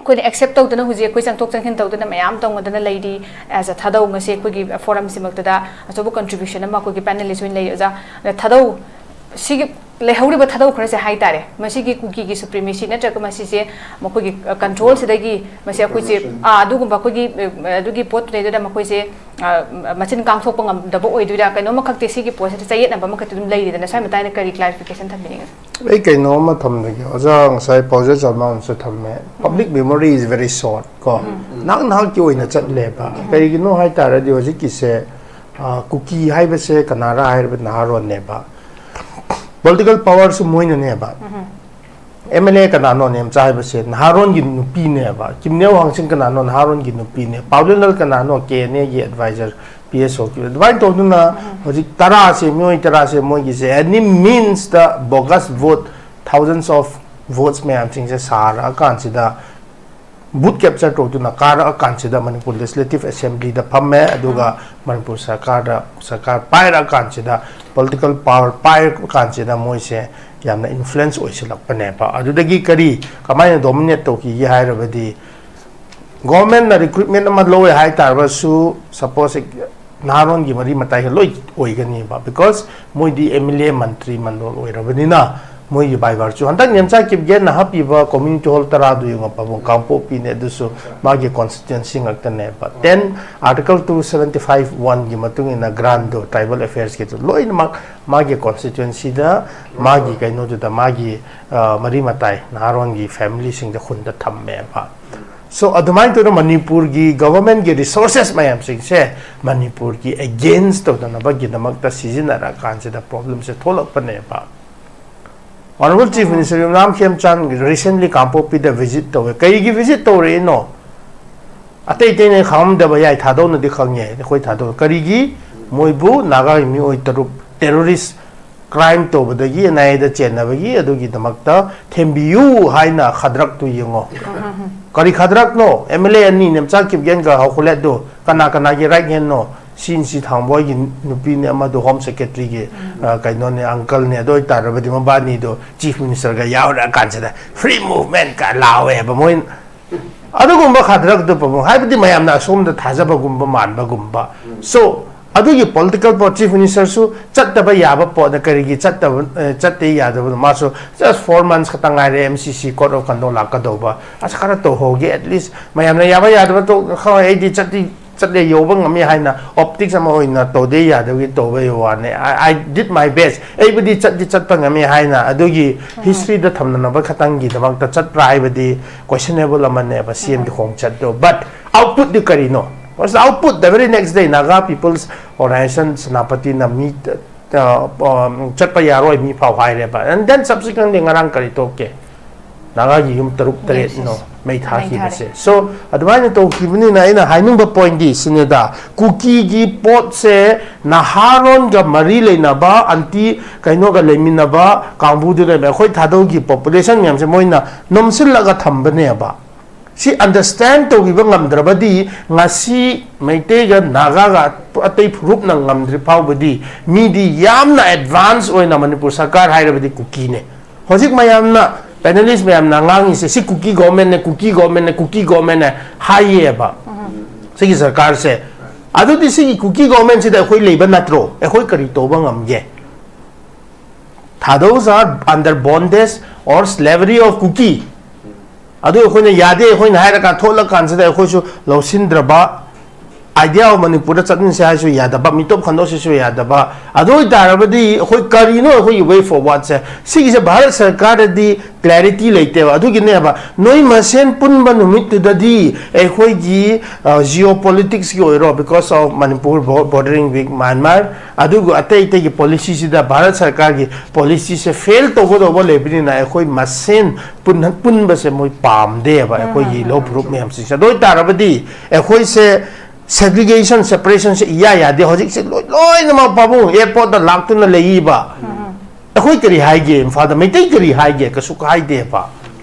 ꯑꯩꯈꯣꯏꯅ accept ꯇꯧꯗꯅ ꯍꯧꯖꯤꯛ ꯑꯩꯈꯣꯏ ꯆꯪꯊꯣꯛ ꯆꯪꯁꯤꯟ ꯇꯧꯗꯅ ꯃꯌꯥꯝ ꯇꯧꯅꯗꯅ ꯂꯩꯔꯤ꯫ As a ꯊꯥꯗꯧ ꯉꯁꯤ ꯑꯩꯈꯣꯏꯒꯤ forum ꯁꯤꯃꯛꯇꯗ ꯑꯆꯧꯕ contribution ꯑꯃ ꯑꯩꯈꯣꯏꯒꯤ panelist ꯑꯣꯏꯅ ꯂꯩꯔꯤ ꯑꯣꯖꯥ꯫ ꯑꯗ ꯊꯥꯗꯧ ꯁꯤꯒꯤ ꯂꯩꯍꯧꯔꯤꯕ ꯊꯥꯗꯧ ꯈꯔꯁꯦ ꯍꯥꯏꯇꯥꯔꯦ, ꯃꯁꯤꯒꯤ ꯀꯨꯀꯤꯒꯤ supremacy ꯅꯠꯇ꯭ꯔꯒ ꯃꯁꯤꯁꯦ ꯃꯈꯣꯏꯒꯤ control ꯁꯤꯗꯒꯤ ꯃꯁꯤ ꯑꯩꯈꯣꯏꯁꯦ, ꯑꯥ, ꯑꯗꯨꯒꯨꯝꯕ ꯑꯩꯈꯣꯏꯒꯤ, ꯑ, ꯑꯗꯨꯒꯤ ꯄꯣꯠꯇꯨꯗꯩꯗꯨꯗ ꯃꯈꯣꯏꯁꯦ, ꯑ, ꯃꯆꯤꯟ ꯀꯥꯡꯊꯣꯛꯄ ꯉꯝꯗꯕ ꯑꯣꯏꯗꯣꯏꯔꯥ, ꯀꯩꯅꯣꯝꯃꯈꯛꯇꯤ ꯁꯤꯒꯤ ꯄꯣꯠꯁꯤꯗ ꯆꯌꯦꯠꯅꯕ ꯑꯃꯈꯛꯇꯤ ꯑꯗꯨꯝ ꯂꯩꯔꯤꯗꯅ, ꯁ꯭ꯋꯥꯏ ꯃꯇꯥꯡꯗ ꯀꯔꯤ clarification ꯊꯝꯕꯤꯅꯤꯡꯉꯤ? ꯑꯩ ꯀꯩꯅꯣꯝꯃ ꯊꯝꯖꯒꯦ ꯑꯣꯖꯥ, ꯉꯁꯥꯏ ꯄꯥꯎꯖꯦꯜ ꯆꯥꯃ ꯑꯃꯁꯨ ꯊꯝꯃꯦ꯫ Public memory is very short ꯀꯣ, ꯅꯍꯥꯛ ꯅꯍꯥꯛꯀꯤ ꯑꯣꯏꯅ ꯆꯠꯂꯦꯕ꯫ ꯀꯔꯤꯒꯤꯅꯣ ꯍꯥꯏ ꯇꯥꯔꯗꯤ ꯍꯧꯖꯤꯛꯀꯤꯁꯦ, ꯑ, ꯀꯨꯀꯤ ꯍꯥꯏꯕꯁꯦ ꯀꯅꯥꯔꯥ ꯍꯥꯏꯔꯕ ꯅꯍꯥꯔꯣꯟꯅꯦꯕ꯫ Political powerꯁꯨ ꯃꯣꯏꯅꯅꯦꯕ꯫ ꯑꯦꯝ ꯑꯦꯜ ꯑꯦ ꯀꯅꯥꯅꯣ ꯅꯦꯝꯆꯥ ꯍꯥꯏꯕꯁꯦ ꯅꯍꯥꯔꯣꯟꯒꯤ ꯅꯨꯄꯤꯅꯦꯕ꯫ ꯀꯤꯝꯅꯦꯎ ꯍꯥꯡꯆꯤꯡ ꯀꯅꯥꯅꯣ ꯅꯍꯥꯔꯣꯟꯒꯤ ꯅꯨꯄꯤꯅꯦ꯫ ꯄꯥꯎꯂꯦꯟꯂꯜ ꯀꯅꯥꯅꯣ ꯀꯦ ꯑꯦꯟ ꯑꯦꯒꯤ advisor ꯄꯤ ꯑꯦꯁ ꯑꯣ꯫ ꯑꯗꯨꯃꯥꯏꯅ ꯇꯧꯗꯨꯅ ꯍꯧꯖꯤꯛ ꯇꯔꯥꯁꯦ, ꯃꯤꯑꯣꯏ ꯇꯔꯥꯁꯦ ꯃꯣꯏꯒꯤꯁꯦ any meansꯇ bogus vote, thousands of votes ꯃꯌꯥꯝꯁꯤꯡꯁꯦ ꯁꯥꯔꯛꯑꯀꯥꯟꯁꯤꯗ vote capture ꯇꯧꯗꯨꯅ ꯀꯥꯔꯛꯑꯀꯥꯟꯁꯤꯗ ꯃꯅꯤꯄꯨꯔ Legislative Assemblyꯗ ꯐꯝꯃꯦ꯫ ꯑꯗꯨꯒ ꯃꯅꯤꯄꯨꯔ ꯁꯔꯀꯥꯔꯗ, ꯁꯔꯀꯥꯔ ꯄꯥꯏꯔꯛꯑꯀꯥꯟꯁꯤꯗ, political power ꯄꯥꯏꯔꯛꯑꯀꯥꯟꯁꯤꯗ ꯃꯣꯏꯁꯦ ꯌꯥꯝꯅ influence ꯑꯣꯏꯁꯤꯜꯂꯛꯄꯅꯦꯕ꯫ ꯑꯗꯨꯗꯒꯤ ꯀꯔꯤ, ꯀꯃꯥꯏꯅ dominate ꯇꯧꯈꯤꯒꯦ ꯍꯥꯏꯔꯕꯗꯤ, governmentꯅ recruitment ꯑꯃ ꯂꯧꯋꯦ ꯍꯥꯏ ꯇꯥꯔꯒꯁꯨ, suppose ꯅꯍꯥꯔꯣꯟꯒꯤ ꯃꯔꯤ ꯃꯇꯥꯏꯒ ꯂꯣꯏ ꯑꯣꯏꯒꯅꯦꯕ, because ꯃꯣꯏꯗꯤ ꯑꯦꯝ ꯑꯦꯜ ꯑꯦ ꯃꯟꯇ꯭ꯔꯤ ꯃꯟꯗꯣꯜ ꯑꯣꯏꯔꯕꯅꯤꯅ꯫ ꯃꯣꯏꯒꯤ by virtue ꯍꯟꯗꯛ ꯅꯦꯝꯆꯥ ꯀꯤꯞꯒꯦꯟꯅ ꯍꯥꯞꯄꯤꯕ community hall ꯇꯔꯥꯗꯨ ꯌꯦꯡꯉꯣ, ꯄꯥꯕꯨꯡ ꯀꯥꯡꯄꯣꯛꯄꯤꯅꯦ, ꯑꯗꯨꯁꯨ ꯃꯥꯒꯤ constituency ꯉꯥꯛꯇꯅꯦꯕ. Ten, Article two seventy five one ꯒꯤ ꯃꯇꯨꯡ ꯏꯟꯅ grant ꯗꯣ, tribal affairs ꯀꯤꯗꯨ ꯂꯣꯏꯅꯃꯛ ꯃꯥꯒꯤ constituency ꯗ, ꯃꯥꯒꯤ ꯀꯩꯅꯣꯗꯨꯗ, ꯃꯥꯒꯤ, ꯑ, ꯃꯔꯤ ꯃꯇꯥꯏ ꯅꯍꯥꯔꯣꯟꯒꯤ family ꯁꯤꯡꯗ ꯈꯨꯟꯗ ꯊꯝꯃꯦꯕ. So, ꯑꯗꯨꯃꯥꯏꯅ ꯇꯧꯗꯅ ꯃꯅꯤꯄꯨꯔꯒꯤ government ꯀꯤ resources ꯃꯌꯥꯝꯁꯤꯡꯁꯦ ꯃꯅꯤꯄꯨꯔꯒꯤ against ꯇꯧꯗꯅꯕꯒꯤꯗꯃꯛꯇ ꯁꯤꯖꯤꯟꯅꯔꯀꯥꯟꯁꯤꯗ problem ꯁꯦ ꯊꯣꯛꯂꯛꯄꯅꯦꯕ. Honourable Chief Minister ꯌꯨꯝꯅꯥꯝ ꯈꯦꯝꯆꯥꯟ recently ꯀꯥꯡꯄꯣꯛꯄꯤꯗ visit ꯇꯧꯋꯦ꯫ ꯀꯔꯤꯒꯤ visit ꯇꯧꯔꯛꯏꯅꯣ? ꯑꯇꯩ ꯑꯇꯩꯅ ꯈꯪꯉꯝꯗꯕ ꯌꯥꯏ, ꯊꯥꯗꯧꯅꯗꯤ ꯈꯪꯉꯦ, ꯑꯩꯈꯣꯏ ꯊꯥꯗꯧ꯫ ꯀꯔꯤꯒꯤ? ꯃꯣꯏꯕꯨ, ꯅꯥꯒꯥꯒꯤ ꯃꯤꯑꯣꯏ ꯇꯔꯨꯛ terrorist crime ꯇꯧꯕꯗꯒꯤ N I A ꯗ ꯆꯦꯟꯅꯕꯒꯤ, ꯑꯗꯨꯒꯤꯗꯃꯛꯇ ꯊꯦꯝꯕꯤꯌꯨ ꯍꯥꯏꯅ ꯈꯗ꯭ꯔꯛꯇꯨ ꯌꯦꯡꯉꯣ꯫ ꯀꯔꯤ ꯈꯗ꯭ꯔꯛꯅꯣ? M L A ꯑꯅꯤ, ꯅꯦꯝꯆꯥ ꯀꯤꯞꯒꯦꯟꯒ ꯍꯥꯎꯈꯨꯂꯦꯠꯗꯨ ꯀꯅꯥ ꯀꯅꯥꯒꯤ right hand ꯅꯣ? ꯁꯤ ꯅꯤ ꯁꯤ ꯊꯥꯡꯕꯣꯏꯒꯤ ꯅꯨꯄꯤꯅꯦ, ꯑꯃꯗꯣ Home Secretary ꯒꯤ, ꯑ, ꯀꯩꯅꯣꯅꯦ, uncle ꯅꯦ꯫ ꯑꯗꯨ ꯑꯣꯏꯇꯥꯔꯕꯗꯤ ꯃꯕꯥꯅꯤꯗꯣ Chief Minister ꯒ ꯌꯥꯎꯔꯛꯑꯀꯥꯟꯁꯤꯗ free movement ꯀ ꯂꯥꯎꯋꯦꯕ ꯃꯣꯏ꯫ ꯑꯗꯨꯒꯨꯝꯕ ꯈꯗ꯭ꯔꯛꯇꯨ ꯄꯥꯕꯨꯡ, ꯍꯥꯏꯕꯗꯤ ꯃꯌꯥꯝꯅ ꯑꯁꯣꯝꯗ ꯊꯥꯖꯕꯒꯨꯝꯕ ꯃꯥꯟꯕꯒꯨꯝꯕ꯫ So, ꯑꯗꯨꯒꯤ political ꯄꯣꯠ, Chief Minister ꯁꯨ ꯆꯠꯇꯕ ꯌꯥꯕ ꯄꯣꯠꯅ ꯀꯔꯤꯒꯤ ꯆꯠꯇꯕ, ꯑ, ꯆꯠꯇꯦ ꯌꯥꯗꯕꯅꯣ? ꯃꯥꯁꯨ just four months ꯈꯛꯇ ꯉꯥꯏꯔꯦ M C C code of conduct ꯂꯥꯛꯀꯗꯧꯕ꯫ ꯑꯁ, ꯈꯔ ꯇꯧꯍꯧꯒꯦ, at least ꯃꯌꯥꯝꯅ ꯌꯥꯕ ꯌꯥꯗꯕ ꯇꯣꯛ-, ꯈꯪꯉꯣꯏ, ꯑꯩꯗꯤ ꯆꯠꯇꯤ ꯆꯠꯂꯦ, ꯌꯧꯕ ꯉꯝꯃꯤ ꯍꯥꯏꯅ optics ꯑꯃ ꯑꯣꯏꯅ ꯇꯧꯗꯦ ꯌꯥꯗꯕꯒꯤ ꯇꯧꯕꯒꯤ ꯋꯥꯅꯦ꯫ I, I did my best, ꯑꯩꯕꯨꯗꯤ ꯆꯠꯇꯤ ꯆꯠꯄ ꯉꯝꯃꯤ ꯍꯥꯏꯅ, ꯑꯗꯨꯒꯤ history ꯗ ꯊꯝꯅꯅꯕ ꯈꯛꯇꯪꯒꯤꯗꯃꯛꯇ ꯆꯠꯄ꯭ꯔꯥ ꯍꯥꯏꯕꯗꯤ questionable ꯑꯃꯅꯦꯕ C M ꯒꯤ ꯈꯣꯡꯆꯠꯇꯣ꯫ But output ꯗꯤ ꯀꯔꯤꯅꯣ? What's the output? The very next day Naga People's Organization ꯁꯦꯅꯥꯄꯇꯤꯅ ꯃꯤ, ꯑ, ꯑ, ꯆꯠꯄ ꯌꯥꯔꯣꯏ, ꯃꯤ ꯐꯥꯎ ꯍꯥꯏꯔꯦꯕ꯫ And then subsequently ꯉꯔꯥꯡ ꯀꯔꯤ ꯊꯣꯛꯀꯦ? ꯅꯥꯒꯥꯒꯤ ꯌꯨꯝ ꯇꯔꯨꯛ ꯇꯔꯦꯠ Yes, yes. ꯅꯣ ꯃꯩ ꯃꯩ ꯊꯥꯈꯤꯕꯁꯦ꯫ ꯊꯥꯔꯦ꯫ So, ꯑꯗꯨꯃꯥꯏꯅ ꯇꯧꯈꯤꯕꯅꯤꯅ ꯑꯩꯅ ꯍꯥꯏꯅꯤꯡꯕ point ꯗꯤ ꯁꯤꯅꯤꯗ, ꯀꯨꯀꯤꯒꯤ ꯄꯣꯠꯁꯦ ꯅꯍꯥꯔꯣꯟꯒ ꯃꯔꯤ ꯂꯩꯅꯕ, ꯑꯟꯇꯤ ꯀꯩꯅꯣꯒ ꯂꯩꯃꯤꯟꯅꯕ ꯀꯥꯡꯕꯨꯗꯨꯅ ꯑꯩꯈꯣꯏ ꯊꯥꯗꯧꯒꯤ population ꯃꯌꯥꯝꯁꯦ ꯃꯣꯏꯅ ꯅꯣꯝꯁꯤꯜꯂꯒ ꯊꯝꯕꯅꯦꯕ꯫ ꯁꯤ understand ꯇꯧꯕꯤꯕ ꯉꯝꯗ꯭ꯔꯕꯗꯤ ꯉꯁꯤ ꯃꯩꯇꯩꯒ ꯅꯥꯒꯥꯒ ꯑꯇꯩ ꯐꯨꯔꯨꯞꯅ ꯉꯝꯗ꯭ꯔꯤ ꯐꯥꯎꯕꯗꯤ ꯃꯤꯗꯤ ꯌꯥꯝꯅ advance ꯑꯣꯏꯅ ꯃꯅꯤꯄꯨꯔ ꯁꯔꯀꯥꯔ ꯍꯥꯏꯔꯕꯗꯤ ꯀꯨꯀꯤꯅꯦ꯫ ꯍꯧꯖꯤꯛ ꯃꯌꯥꯝꯅ, panelist ꯃꯌꯥꯝꯅ ꯉꯥꯡꯉꯤꯁꯦ, "ꯁꯤ ꯀꯨꯀꯤ government ꯅꯦ, ꯀꯨꯀꯤ government ꯅꯦ, ꯀꯨꯀꯤ government ꯅꯦ" ꯍꯥꯏꯌꯦꯕ꯫ ꯁꯤꯒꯤ ꯁꯔꯀꯥꯔꯁꯦ꯫ ꯑꯗꯨꯗꯤ ꯁꯤꯒꯤ ꯀꯨꯀꯤ government ꯁꯤꯗ ꯑꯩꯈꯣꯏ ꯂꯩꯕ ꯅꯠꯇ꯭ꯔꯣ? ꯑꯩꯈꯣꯏ ꯀꯔꯤ ꯇꯧꯕ ꯉꯝꯒꯦ? Thados are under bondage or slavery of Kuki. ꯑꯗꯨ ꯑꯩꯈꯣꯏꯅ ꯌꯥꯗꯦ, ꯑꯩꯈꯣꯏꯅ ꯍꯥꯏꯔꯀꯥꯟ ꯊꯣꯛꯂꯀꯥꯟꯁꯤꯗ ꯑꯩꯈꯣꯏꯁꯨ ꯂꯧꯁꯤꯟꯗ꯭ꯔꯕ, idea of ꯃꯅꯤꯄꯨꯔꯗ ꯆꯠꯃꯤꯟꯁꯦ ꯍꯥꯏꯁꯨ ꯌꯥꯗꯕ, ꯃꯤꯇꯣꯞ ꯈꯟꯗꯣꯛꯁꯤꯁꯨ ꯌꯥꯗꯕ꯫ ꯑꯗꯨ ꯑꯣꯏꯇꯥꯔꯕꯗꯤ ꯑꯩꯈꯣꯏ ꯀꯔꯤꯅꯣ ꯑꯩꯈꯣꯏꯒꯤ way forwardꯁꯦ? ꯁꯤꯒꯤꯁꯦ ꯚꯥꯔꯠ ꯁꯔꯀꯥꯔꯗꯗꯤ clarity ꯂꯩꯇꯦꯕ꯫ ꯑꯗꯨꯒꯤꯅꯦꯕ ꯅꯣꯏ ꯃꯁꯦꯟ ꯄꯨꯟꯕ ꯅꯨꯃꯤꯠꯇꯨꯗꯗꯤ ꯑꯩꯈꯣꯏꯒꯤ geopoliticsꯀꯤ ꯑꯣꯏꯔꯣ, because of Manipur bordering with Myanmar, ꯑꯗꯨꯒ ꯑꯇꯩ ꯑꯇꯩꯒꯤ policyꯁꯤꯗ ꯚꯥꯔꯠ ꯁꯔꯀꯥꯔꯒꯤ policyꯁꯦ fail ꯇꯧꯒꯗꯧꯕ ꯂꯩꯕꯅꯤꯅ ꯑꯩꯈꯣꯏ ꯃꯁꯦꯟ ꯄꯨꯟꯕꯁꯦ ꯃꯣꯏ ꯄꯥꯝꯗꯦꯕ, ꯑꯩꯈꯣꯏꯒꯤ ꯂꯧ ꯐꯨꯔꯨꯞ ꯃꯌꯥꯝꯁꯤꯡꯁꯦ꯫ ꯑꯗꯨ ꯑꯣꯏꯇꯥꯔꯕꯗꯤ ꯑꯩꯈꯣꯏꯁꯦ segregation, separationꯁꯦ ꯏꯌꯥ ꯌꯥꯗꯦ꯫ ꯍꯧꯖꯤꯛꯁꯦ ꯂꯣꯏ, ꯂꯣꯏꯅꯃꯛ ꯄꯥꯕꯨꯡ airportꯇ ꯂꯥꯛꯇꯨꯅ ꯂꯩꯌꯦꯕ꯫ ꯑꯩꯈꯣꯏ ꯀꯔꯤ ꯍꯥꯏꯒꯦ? ꯏꯝꯐꯥꯜꯗ ꯃꯩꯇꯩ ꯀꯔꯤ ꯍꯥꯏꯒꯦ? ꯀꯩꯁꯨ ꯍꯥꯏꯗꯦꯕ꯫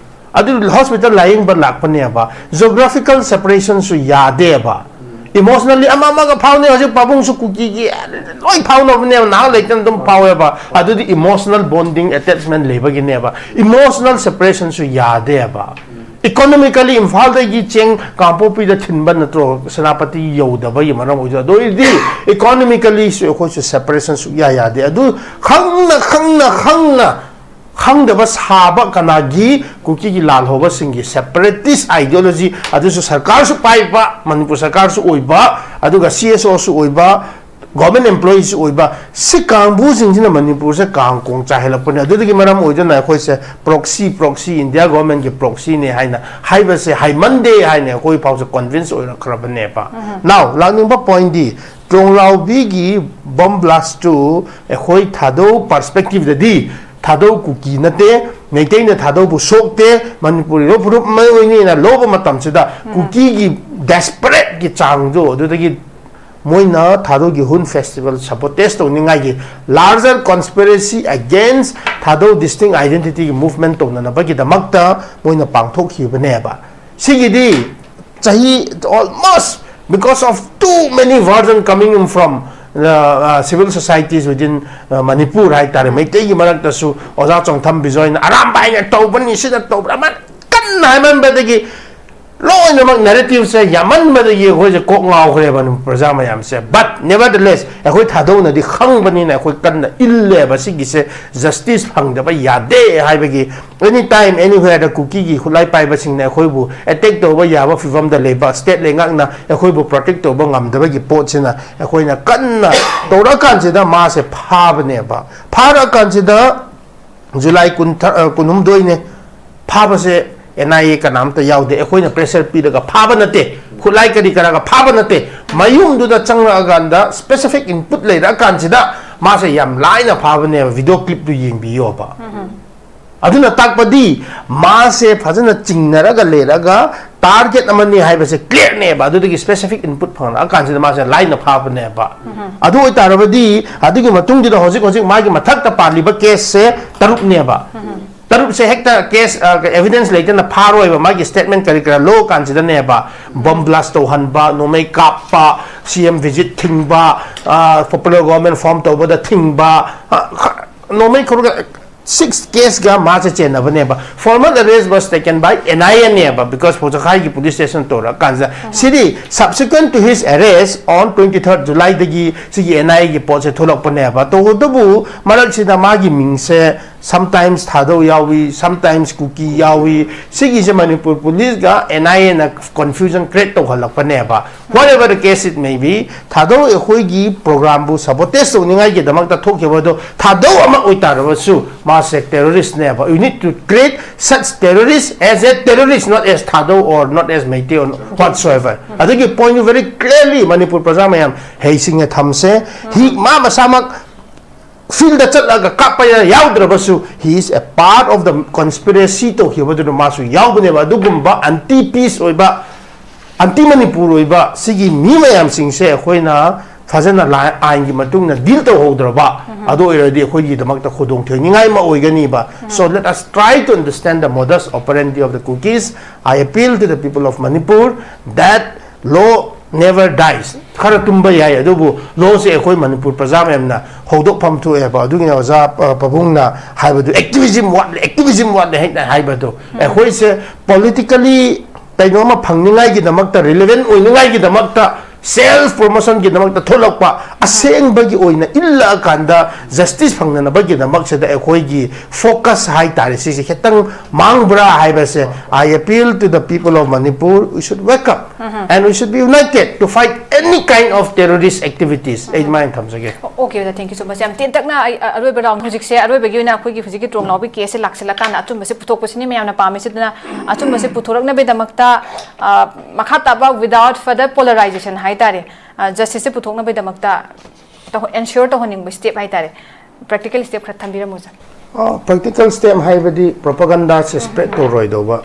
ꯑꯗꯨ hospital ꯂꯥꯏꯌꯦꯡꯕ ꯂꯥꯛꯄꯅꯦꯕ꯫ Geographical separationꯁꯨ ꯌꯥꯗꯦꯕ꯫ Emotionally ꯑꯃ ꯑꯃꯒ ꯐꯥꯎꯅꯩ꯫ ꯍꯧꯖꯤꯛ ꯄꯥꯕꯨꯡꯁꯨ ꯀꯨꯀꯤꯒꯤ ꯂꯣꯏ ꯐꯥꯎꯅꯕꯅꯦꯕ, ꯅꯍꯥꯛ ꯂꯩꯇꯅ ꯑꯗꯨꯝ ꯐꯥꯎꯋꯦꯕ꯫ ꯑꯗꯨꯗꯤ emotional bonding, attachment ꯂꯩꯕꯒꯤꯅꯦꯕ꯫ Emotional separationꯁꯨ ꯌꯥꯗꯦꯕ꯫ Economically ꯏꯝꯐꯥꯜꯗꯒꯤ ꯆꯦꯡ ꯀꯥꯡꯄꯣꯛꯄꯤꯗ ꯊꯤꯟꯕ ꯅꯠꯇ꯭ꯔꯣ, ꯁꯦꯅꯥꯄꯇꯤ ꯌꯧꯗꯕꯒꯤ ꯃꯔꯝ ꯑꯣꯏꯗꯣꯏ? ꯑꯗꯨ ꯑꯣꯏꯔꯗꯤ economicallyꯁꯨ ꯑꯩꯈꯣꯏꯁꯨ separation ꯁꯨꯛꯌꯥ ꯌꯥꯗꯦ꯫ ꯑꯗꯨ ꯈꯪꯅ, ꯈꯪꯅ, ꯈꯪꯅ ꯈꯪꯗꯕ ꯁꯥꯕ ꯀꯅꯥꯒꯤ? ꯀꯨꯀꯤꯒꯤ ꯂꯥꯜꯍꯧꯕꯁꯤꯡꯒꯤ, separatist ideology, ꯑꯗꯨꯁꯨ ꯁꯔꯀꯥꯔꯁꯨ ꯄꯥꯏꯕ, ꯃꯅꯤꯄꯨꯔ ꯁꯔꯀꯥꯔꯁꯨ ꯑꯣꯏꯕ, ꯑꯗꯨꯒ CSOꯁꯨ ꯑꯣꯏꯕ, government employeeꯁꯨ ꯑꯣꯏꯕ, ꯁꯤ ꯀꯥꯡꯕꯨꯁꯤꯡꯁꯤꯅ ꯃꯅꯤꯄꯨꯔꯁꯦ ꯀꯥꯡ ꯀꯣꯡ ꯆꯥꯏꯍꯜꯂꯛꯄꯅꯦ꯫ ꯑꯗꯨꯗꯒꯤ ꯃꯔꯝ ꯑꯣꯏꯗꯨꯅ ꯑꯩꯈꯣꯏꯁꯦ proxy, proxy, India governmentꯀꯤ proxyꯅꯦ ꯍꯥꯏꯅ ꯍꯥꯏꯕꯁꯦ ꯍꯥꯏꯃꯟꯗꯦ ꯍꯥꯏꯅ ꯑꯩꯈꯣꯏ ꯐꯥꯎꯁꯦ convince ꯑꯣꯏꯔꯛꯈ꯭ꯔꯕꯅꯦꯕ꯫ Now ꯂꯥꯛꯅꯤꯡꯕ pointꯗꯤ, ꯇ꯭ꯔꯣꯡꯂꯥꯎꯕꯤꯒꯤ bomb blastꯇꯨ ꯑꯩꯈꯣꯏ ꯊꯥꯗꯧ perspectiveꯗꯗꯤ ꯊꯥꯗꯧ ꯀꯨꯀꯤ ꯅꯠꯇꯦ, ꯃꯩꯇꯩꯅ ꯊꯥꯗꯧꯕꯨ ꯁꯣꯛꯇꯦ, ꯃꯅꯤꯄꯨꯔꯤꯔꯣ ꯐꯨꯔꯨꯞ ꯑꯃ ꯑꯣꯏꯅꯤꯅ ꯂꯧꯕ ꯃꯇꯝꯁꯤꯗ ꯀꯨꯀꯤꯒꯤ desperateꯀꯤ ꯆꯥꯡꯗꯣ, ꯑꯗꯨꯗꯒꯤ ꯃꯣꯏꯅ ꯊꯥꯗꯧꯒꯤ ꯍꯨꯟ festival sabotage ꯇꯧꯅꯤꯡꯉꯥꯏꯒꯤ larger conspiracy against ꯊꯥꯗꯧ distinct identityꯒꯤ movement ꯇꯧꯅꯅꯕꯒꯤꯗꯃꯛꯇ ꯃꯣꯏꯅ ꯄꯥꯡꯊꯣꯛꯈꯤꯕꯅꯦꯕ꯫ ꯁꯤꯒꯤꯗꯤ ꯆꯍꯤ almost, because of too many version coming in from uh, uh, civil societies within uh, Manipur ꯍꯥꯏꯇꯥꯔꯦ, ꯃꯩꯇꯩꯒꯤ ꯃꯔꯛꯇꯁꯨ ꯑꯣꯖꯥ ꯆꯣꯡꯊꯝ ꯕꯤꯖꯣꯏꯅ ꯑꯔꯥꯝꯕꯥꯏꯅ ꯇꯧꯕꯅꯤ, ꯁꯤꯅ ꯇꯧꯕ꯭ꯔꯥ, ꯑꯃ ꯀꯟꯅ ꯍꯥꯏꯃꯟꯕꯗꯒꯤ ꯂꯣꯏꯅꯃꯛ ꯅꯦꯔꯦꯇꯤꯚꯁꯦ ꯌꯥꯝꯃꯟꯕꯗꯒꯤ ꯑꯩꯈꯣꯏꯁꯦ ꯀꯣꯛ ꯉꯥꯎꯈ꯭ꯔꯦꯕ ꯃꯅꯤꯄꯨꯔ ꯄ꯭ꯔꯖꯥ ꯃꯌꯥꯝꯁꯦ꯫ But nevertheless, ꯑꯩꯈꯣꯏ ꯊꯥꯗꯧꯅꯗꯤ ꯈꯪꯕꯅꯤꯅ ꯑꯩꯈꯣꯏ ꯀꯟꯅ ꯏꯜꯂꯦꯕ꯫ ꯁꯤꯒꯤꯁꯦ ꯖꯁꯇꯤꯁ ꯐꯪꯗꯕ ꯌꯥꯗꯦ ꯍꯥꯏꯕꯒꯤ, ꯑꯦꯅꯤ ꯇꯥꯏꯝ ꯑꯦꯅꯤꯋꯦꯌꯔꯗ ꯀꯨꯀꯤꯒꯤ ꯈꯨꯠꯂꯥꯏ ꯄꯥꯏꯕꯁꯤꯡꯅ ꯑꯩꯈꯣꯏꯕꯨ ꯑꯦꯇꯦꯛ ꯇꯧꯕ ꯌꯥꯕ ꯐꯤꯕꯝꯗ ꯂꯩꯕ, ꯁ꯭ꯇꯦꯠ ꯂꯩꯉꯥꯛꯅ ꯑꯩꯈꯣꯏꯕꯨ ꯄ꯭ꯔꯣꯇꯦꯛ ꯇꯧꯕ ꯉꯝꯗꯕꯒꯤ ꯄꯣꯠꯁꯤꯅ ꯑꯩꯈꯣꯏꯅ ꯀꯟꯅ ꯇꯧꯔꯛꯑꯀꯥꯟꯁꯤꯗ ꯃꯥꯁꯦ ꯐꯥꯕꯅꯦꯕ꯫ ꯐꯥꯔꯛꯑꯀꯥꯟꯁꯤꯗ ꯖꯨꯂꯥꯏ ꯀꯨꯟ, ꯑ, ꯀꯨꯟꯍꯨꯝꯗꯣꯏꯅꯦ꯫ ꯐꯥꯕꯁꯦ ꯑꯦꯟ ꯑꯥꯏ ꯑꯦ ꯀꯅꯥꯝꯇ ꯌꯥꯎꯗꯦ, ꯑꯩꯈꯣꯏꯅ ꯄ꯭ꯔꯦꯁꯔ ꯄꯤꯔꯒ ꯐꯥꯕ ꯅꯠꯇꯦ, ꯈꯨꯠꯂꯥꯏ ꯀꯔꯤ ꯀꯔꯥꯒ ꯐꯥꯕ ꯅꯠꯇꯦ꯫ ꯃꯌꯨꯝꯗꯨꯗ ꯆꯪꯂꯛꯑꯀꯥꯟꯗ ꯁ꯭ꯄꯦꯁꯤꯐꯤꯛ ꯏꯟꯄꯨꯠ ꯂꯩꯔꯛꯑꯀꯥꯟꯁꯤꯗ ꯃꯥꯁꯦ ꯌꯥꯝ ꯂꯥꯏꯅ ꯐꯥꯕꯅꯦꯕ꯫ ꯚꯤꯗꯤꯑꯣ ꯀ꯭ꯂꯤꯞꯇꯨ ꯌꯦꯡꯕꯤꯌꯣꯕ꯫ ꯑꯗꯨꯅ ꯇꯥꯛꯄꯗꯤ ꯃꯥꯁꯦ ꯐꯖꯅ ꯆꯤꯡꯅꯔꯒ ꯂꯩꯔꯒ ꯇꯥꯔꯒꯦꯠ ꯑꯃꯅꯤ ꯍꯥꯏꯕꯁꯦ ꯀ꯭ꯂꯤꯌꯔꯅꯦꯕ꯫ ꯑꯗꯨꯗꯒꯤ ꯁ꯭ꯄꯦꯁꯤꯐꯤꯛ ꯏꯟꯄꯨꯠ ꯐꯪꯂꯛꯑꯀꯥꯟꯁꯤꯗ ꯃꯥꯁꯦ ꯂꯥꯏꯅ ꯐꯥꯕꯅꯦꯕ꯫ ꯑꯗꯨ ꯑꯣꯏꯇꯥꯔꯕꯗꯤ ꯑꯗꯨꯒꯤ ꯃꯇꯨꯡꯗꯨꯗ ꯍꯧꯖꯤꯛ ꯍꯧꯖꯤꯛ ꯃꯥꯒꯤ ꯃꯊꯛꯇ ꯄꯥꯜꯂꯤꯕ ꯀꯦꯁꯁꯦ ꯇꯔꯨꯛꯅꯦꯕ꯫ ꯇꯔꯨꯛꯁꯦ ꯍꯦꯛꯇ ꯀꯦꯁ, ꯑ, ꯑꯦꯚꯤꯗꯦꯟꯁ ꯂꯩꯇꯅ ꯐꯥꯔꯣꯏꯕ꯫ ꯃꯥꯒꯤ ꯁ꯭ꯇꯦꯠꯃꯦꯟ ꯀꯔꯤ ꯀꯔꯥ ꯂꯧ ꯀꯥꯟꯁꯤꯗꯅꯦꯕ, ꯕꯣꯝ ꯕ꯭ꯂꯥꯁ ꯇꯧꯍꯟꯕ, ꯅꯣꯡꯃꯩ ꯀꯥꯞꯄ, ꯁꯤ ꯑꯦꯝ ꯚꯤꯖꯤꯠ ꯊꯤꯡꯕ, ꯑ, ꯄꯣꯄꯨꯂꯔ ꯒꯣꯚꯔꯟꯃꯦꯟ ꯐꯣꯔꯝ ꯇꯧꯕꯗ ꯊꯤꯡꯕ, ꯑ, ꯈ-, ꯅꯣꯡꯃꯩ ꯈꯨꯔꯒ ꯁꯤꯛꯁ ꯀꯦꯁꯀ ꯃꯥꯁꯦ ꯆꯦꯟꯅꯕꯅꯦꯕ꯫ Formal arrest was taken by N I A ꯅꯦꯕ, because ꯄꯣꯆꯈꯥꯏꯒꯤ ꯄꯨꯂꯤꯁ ꯁ꯭ꯇꯦꯁꯟ ꯇꯧꯔꯛꯑꯀꯥꯟꯁꯤꯗ꯫ ꯁꯤꯗꯤ subsequent to his arrest on twenty third Julyꯗꯒꯤ ꯁꯤꯒꯤ ꯑꯦꯟ ꯑꯥꯏ ꯑꯦꯒꯤ ꯄꯣꯠꯁꯦ ꯊꯣꯛꯂꯛꯄꯅꯦꯕ꯫ ꯇꯧꯕꯇꯕꯨ ꯃꯔꯛꯁꯤꯗ ꯃꯥꯒꯤ ꯃꯤꯡꯁꯦ sometimes ꯊꯥꯗꯧ ꯌꯥꯎꯏ, sometimes ꯀꯨꯀꯤ ꯌꯥꯎꯏ꯫ ꯁꯤꯒꯤꯁꯦ ꯃꯅꯤꯄꯨꯔ ꯄꯨꯂꯤꯁꯒ ꯑꯦꯟ ꯑꯥꯏ ꯑꯦꯅ confusion create ꯇꯧꯍꯜꯂꯛꯄꯅꯦꯕ꯫ Whatever the case it may be, ꯊꯥꯗꯧ ꯑꯩꯈꯣꯏꯒꯤ ꯄ꯭ꯔꯣꯒ꯭ꯔꯥꯝꯕꯨ ꯁꯕꯣꯇꯦꯖ ꯇꯧꯅꯤꯡꯉꯥꯏꯒꯤꯗꯃꯛꯇ ꯊꯣꯛꯈꯤꯕꯗꯣ ꯊꯥꯗꯧ ꯑꯃ ꯑꯣꯏꯇꯥꯔꯕꯁꯨ, ꯃꯥꯁꯦ ꯇꯦꯔꯣꯔꯤꯁꯅꯦꯕ꯫ You need to treat such terrorist as a terrorist, not as Thadou or not as Meitei or whatsoever꯫ ꯑꯗꯨꯒꯤ ꯄꯣꯏꯟꯠ ꯚꯦꯔꯤ ꯀ꯭ꯂꯤꯌꯔꯂꯤ ꯃꯅꯤꯄꯨꯔ ꯄ꯭ꯔꯖꯥ ꯃꯌꯥꯝ ꯍꯩꯁꯤꯡꯅ ꯊꯝꯁꯦ꯫ ꯍꯤ ꯃꯥ ꯃꯁꯥꯃꯛ ꯐꯤꯜꯗ ꯆꯠꯂꯒ ꯀꯥꯞꯄ ꯌꯥ-, ꯌꯥꯎꯗ꯭ꯔꯕꯁꯨ, he is a part of the conspiracy ꯇꯧꯈꯤꯕꯗꯨꯅ ꯃꯥꯁꯨ ꯌꯥꯎꯕꯅꯦꯕ꯫ ꯑꯗꯨꯒꯨꯝꯕ ꯑꯦꯟꯇꯤ ꯄꯤꯁ ꯑꯣꯏꯕ, ꯑꯦꯟꯇꯤ ꯃꯅꯤꯄꯨꯔ ꯑꯣꯏꯕ ꯁꯤꯒꯤ ꯃꯤ ꯃꯌꯥꯝꯁꯤꯡꯁꯦ ꯑꯩꯈꯣꯏꯅ ꯐꯖꯅ ꯂꯥꯏ-, ꯑꯥꯏꯟꯒꯤ ꯃꯇꯨꯡ ꯏꯟꯅ ꯗꯤꯜ ꯇꯧꯍꯧꯗ꯭ꯔꯕ, ꯑꯗꯨ ꯑꯣꯏꯔꯗꯤ ꯑꯩꯈꯣꯏꯒꯤꯗꯃꯛꯇ ꯈꯨꯗꯣꯡꯊꯤꯅꯤꯡꯉꯥꯏ ꯑꯃ ꯑꯣꯏꯒꯅꯤꯕ꯫ So let us try to understand the modus operandi of the Kukis. I appeal to the people of Manipur that law never dies. ꯈꯔ ꯇꯨꯝꯕ ꯌꯥꯏ, ꯑꯗꯨꯕꯨ ꯂꯣꯁꯦ ꯑꯩꯈꯣꯏ ꯃꯅꯤꯄꯨꯔ ꯄ꯭ꯔꯖꯥ ꯃꯌꯥꯝꯅ ꯍꯧꯗꯣꯛꯐꯝ ꯊꯣꯛꯑꯦꯕ꯫ ꯑꯗꯨꯒꯤꯅ ꯑꯣꯖꯥ, ꯑ, ꯄꯥꯕꯨꯡꯅ ꯍꯥꯏꯕꯗꯨ, ꯑꯦꯛꯇꯤꯚꯤꯖꯝ ꯋꯥꯠꯂꯦ, ꯑꯦꯛꯇꯤꯚꯤꯖꯝ ꯋꯥꯠꯂꯦ ꯍꯦꯛꯇ ꯍꯥꯏꯕꯗꯣ꯫ ꯑꯩꯈꯣꯏꯁꯦ ꯄꯣꯂꯤꯇꯤꯀꯦꯜꯂꯤ ꯀꯩꯅꯣꯝꯃ ꯐꯪꯅꯤꯡꯉꯥꯏꯒꯤꯗꯃꯛꯇ, ꯔꯤꯂꯤꯚꯦꯟ ꯑꯣꯏꯅꯤꯡꯉꯥꯏꯒꯤꯗꯃꯛꯇ, ꯁꯦꯜꯐ ꯄ꯭ꯔꯣꯃꯣꯁꯟꯒꯤꯗꯃꯛꯇ ꯊꯣꯛꯂꯛꯄ, ꯑꯁꯦꯡꯕꯒꯤ ꯑꯣꯏꯅ ꯏꯜꯂꯛꯑꯀꯥꯟꯗ ꯖꯁꯇꯤꯁ ꯐꯪꯅꯅꯕꯒꯤꯗꯃꯛꯁꯤꯗ ꯑꯩꯈꯣꯏꯒꯤ ꯐꯣꯀꯁ ꯍꯥꯏꯇꯥꯔꯦ, ꯁꯤꯁꯦ ꯈꯤꯇꯪ ꯃꯥꯡꯕ꯭ꯔꯥ ꯍꯥꯏꯕꯁꯦ, I appeal to the people of Manipur, we should wake up and we should be united to fight any kind of terrorist activities. ꯑꯩ ꯑꯗꯨꯃꯥꯏꯅ ꯊꯝꯖꯒꯦ꯫ ꯑꯣꯀꯦ ꯑꯣꯖꯥ, ꯊꯦꯡꯀ꯭ꯌꯨ ꯁꯣ ꯃꯁ꯫ ꯌꯥꯝ ꯇꯦꯟꯇꯛꯅ ꯑꯩ, ꯑ, ꯑꯔꯣꯏꯕ ꯔꯥꯎꯟ, ꯍꯧꯖꯤꯛꯁꯦ ꯑꯔꯣꯏꯕꯒꯤ ꯑꯣꯏꯅ ꯑꯩꯈꯣꯏꯒꯤ ꯍꯧꯖꯤꯛꯀꯤ ꯇ꯭ꯔꯣꯡꯂꯥꯎꯕꯤ ꯀꯦꯁꯁꯦ ꯂꯥꯛꯁꯤꯜꯂꯀꯥꯟꯗ ꯑꯆꯨꯝꯕꯁꯦ ꯄꯨꯊꯣꯛꯄꯁꯤꯅꯤ ꯃꯌꯥꯝꯅ ꯄꯥꯝꯃꯤꯁꯤꯗꯅ, ꯑꯆꯨꯝꯕꯁꯦ ꯄꯨꯊꯣꯔꯛꯅꯕꯒꯤꯗꯃꯛꯇ, ꯑ, ꯃꯈꯥ ꯇꯥꯕ without further polarization ꯍꯥꯏꯇꯥꯔꯦ, ꯑ, ꯖꯁꯇꯤꯁꯁꯦ ꯄꯨꯊꯣꯛꯅꯕꯒꯤꯗꯃꯛꯇ ꯇꯧ-, ꯑꯦꯟꯁ꯭ꯌꯣꯔ ꯇꯧꯍꯟꯅꯤꯡꯕ ꯁ꯭ꯇꯦꯞ ꯍꯥꯏꯇꯥꯔꯦ, ꯄ꯭ꯔꯦꯛꯇꯤꯀꯦꯜ ꯁ꯭ꯇꯦꯞ ꯈꯔ ꯊꯝꯕꯤꯔꯝꯃꯨ ꯁꯥꯔ꯫ ꯄ꯭ꯔꯦꯛꯇꯤꯀꯦꯜ ꯁ꯭ꯇꯦꯞ ꯍꯥꯏꯕꯗꯤ ꯄ꯭ꯔꯣꯄꯥꯒꯟꯗꯥꯁꯦ ꯁ꯭ꯄ꯭ꯔꯦꯗ ꯇꯧꯔꯣꯏꯗꯧꯕ,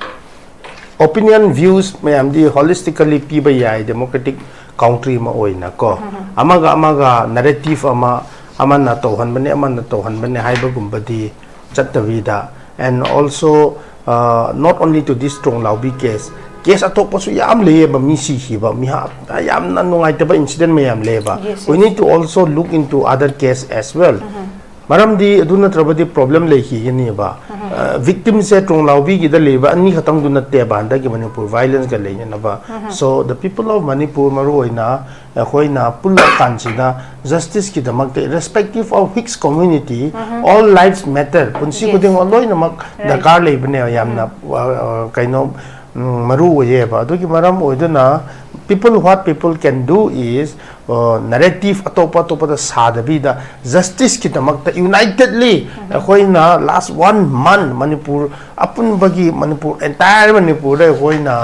ꯑꯣꯄꯤꯅꯤꯌꯟ ꯚ꯭ꯌꯨꯁ ꯃꯌꯥꯝꯗꯤ ꯍꯣꯂꯤꯁꯇꯤꯀꯦꯂꯤ ꯄꯤꯕ ꯌꯥꯏ ꯗꯦꯃꯣꯀ꯭ꯔꯦꯇꯤꯛ ꯀꯥꯎꯟꯇ꯭ꯔꯤ ꯑꯃ ꯑꯣꯏꯅ ꯀꯣ꯫ ꯑꯃꯒ ꯑꯃꯒ ꯅꯦꯔꯦꯇꯤꯚ ꯑꯃ, ꯑꯃꯅ ꯇꯧꯍꯟꯕꯅꯦ, ꯑꯃꯅ ꯇꯧꯍꯟꯕꯅꯦ ꯍꯥꯏꯕꯒꯨꯝꯕꯗꯤ ꯆꯠꯇꯕꯤꯗ, and also, uh, not only to this ꯇ꯭ꯔꯣꯡꯂꯥꯎꯕꯤ ꯀꯦꯁ, ꯀꯦꯁ ꯑꯇꯣꯞꯄꯁꯨ ꯌꯥꯝ ꯂꯩꯌꯦꯕ, ꯃꯤ ꯁꯤꯈꯤꯕ, ꯃꯤ ꯍꯥ-, ꯌꯥꯝꯅ ꯅꯨꯡꯉꯥꯏꯇꯕ ꯏꯟꯁꯤꯗꯦꯟ ꯃꯌꯥꯝ ꯂꯩꯌꯦꯕ꯫ Yes, We yes. need to also look into other case as well. ꯃꯔꯝꯗꯤ ꯑꯗꯨ ꯅꯠꯇ꯭ꯔꯕꯗꯤ ꯄ꯭ꯔꯣꯕ꯭ꯂꯦꯝ ꯂꯩꯈꯤꯒꯅꯦꯕ꯫ ꯚꯤꯛꯇꯤꯝꯁꯦ ꯇ꯭ꯔꯣꯡꯂꯥꯎꯕꯤꯒꯤꯗ ꯂꯩꯕ ꯑꯅꯤ ꯈꯛꯇꯪꯗꯨ ꯅꯠꯇꯦꯕ ꯍꯟꯗꯛꯀꯤ Manipur ꯚꯥꯏꯂꯦꯟꯁꯀ ꯂꯩꯅꯅꯕ꯫ So the people of Manipur, ꯃꯔꯨ ꯑꯣꯏꯅ ꯑꯩꯈꯣꯏꯅ ꯄꯨꯜꯂꯀꯥꯟꯁꯤꯗ ꯖꯁꯇꯤꯁꯀꯤꯗꯃꯛꯇ, irrespective of which community, all lives matter, ꯄꯨꯟꯁꯤ Yes. ꯈꯨꯗꯤꯡꯃꯛ ꯂꯣꯏꯅꯃꯛ Right. ꯗꯔꯀꯥꯔ ꯂꯩꯕꯅꯦ, ꯌꯥꯝꯅ, ꯑ, ꯑ, ꯀꯩꯅꯣ, ꯎꯝ, ꯃꯔꯨ ꯑꯣꯏꯌꯦꯕ꯫ ꯑꯗꯨꯒꯤ ꯃꯔꯝ ꯑꯣꯏꯗꯨꯅ people, what people can do is, ꯅꯦꯔꯦꯇꯤꯚ ꯑꯇꯣꯞꯄ ꯑꯇꯣꯞꯄꯗ ꯁꯥꯗꯕꯤꯗ, ꯖꯁꯇꯤꯁꯀꯤꯗꯃꯛꯇ ꯌꯨꯅꯥꯏꯇꯦꯗꯂꯤ ꯑꯩꯈꯣꯏꯅ ꯂꯥꯁ ꯋꯥꯟ ꯃꯟ ꯃꯅꯤꯄꯨꯔ ꯑꯄꯨꯟꯕꯒꯤ, ꯃꯅꯤꯄꯨꯔ, ꯑꯦꯟꯇꯥꯌꯔ ꯃꯅꯤꯄꯨꯔꯗ ꯑꯩꯈꯣꯏꯅ,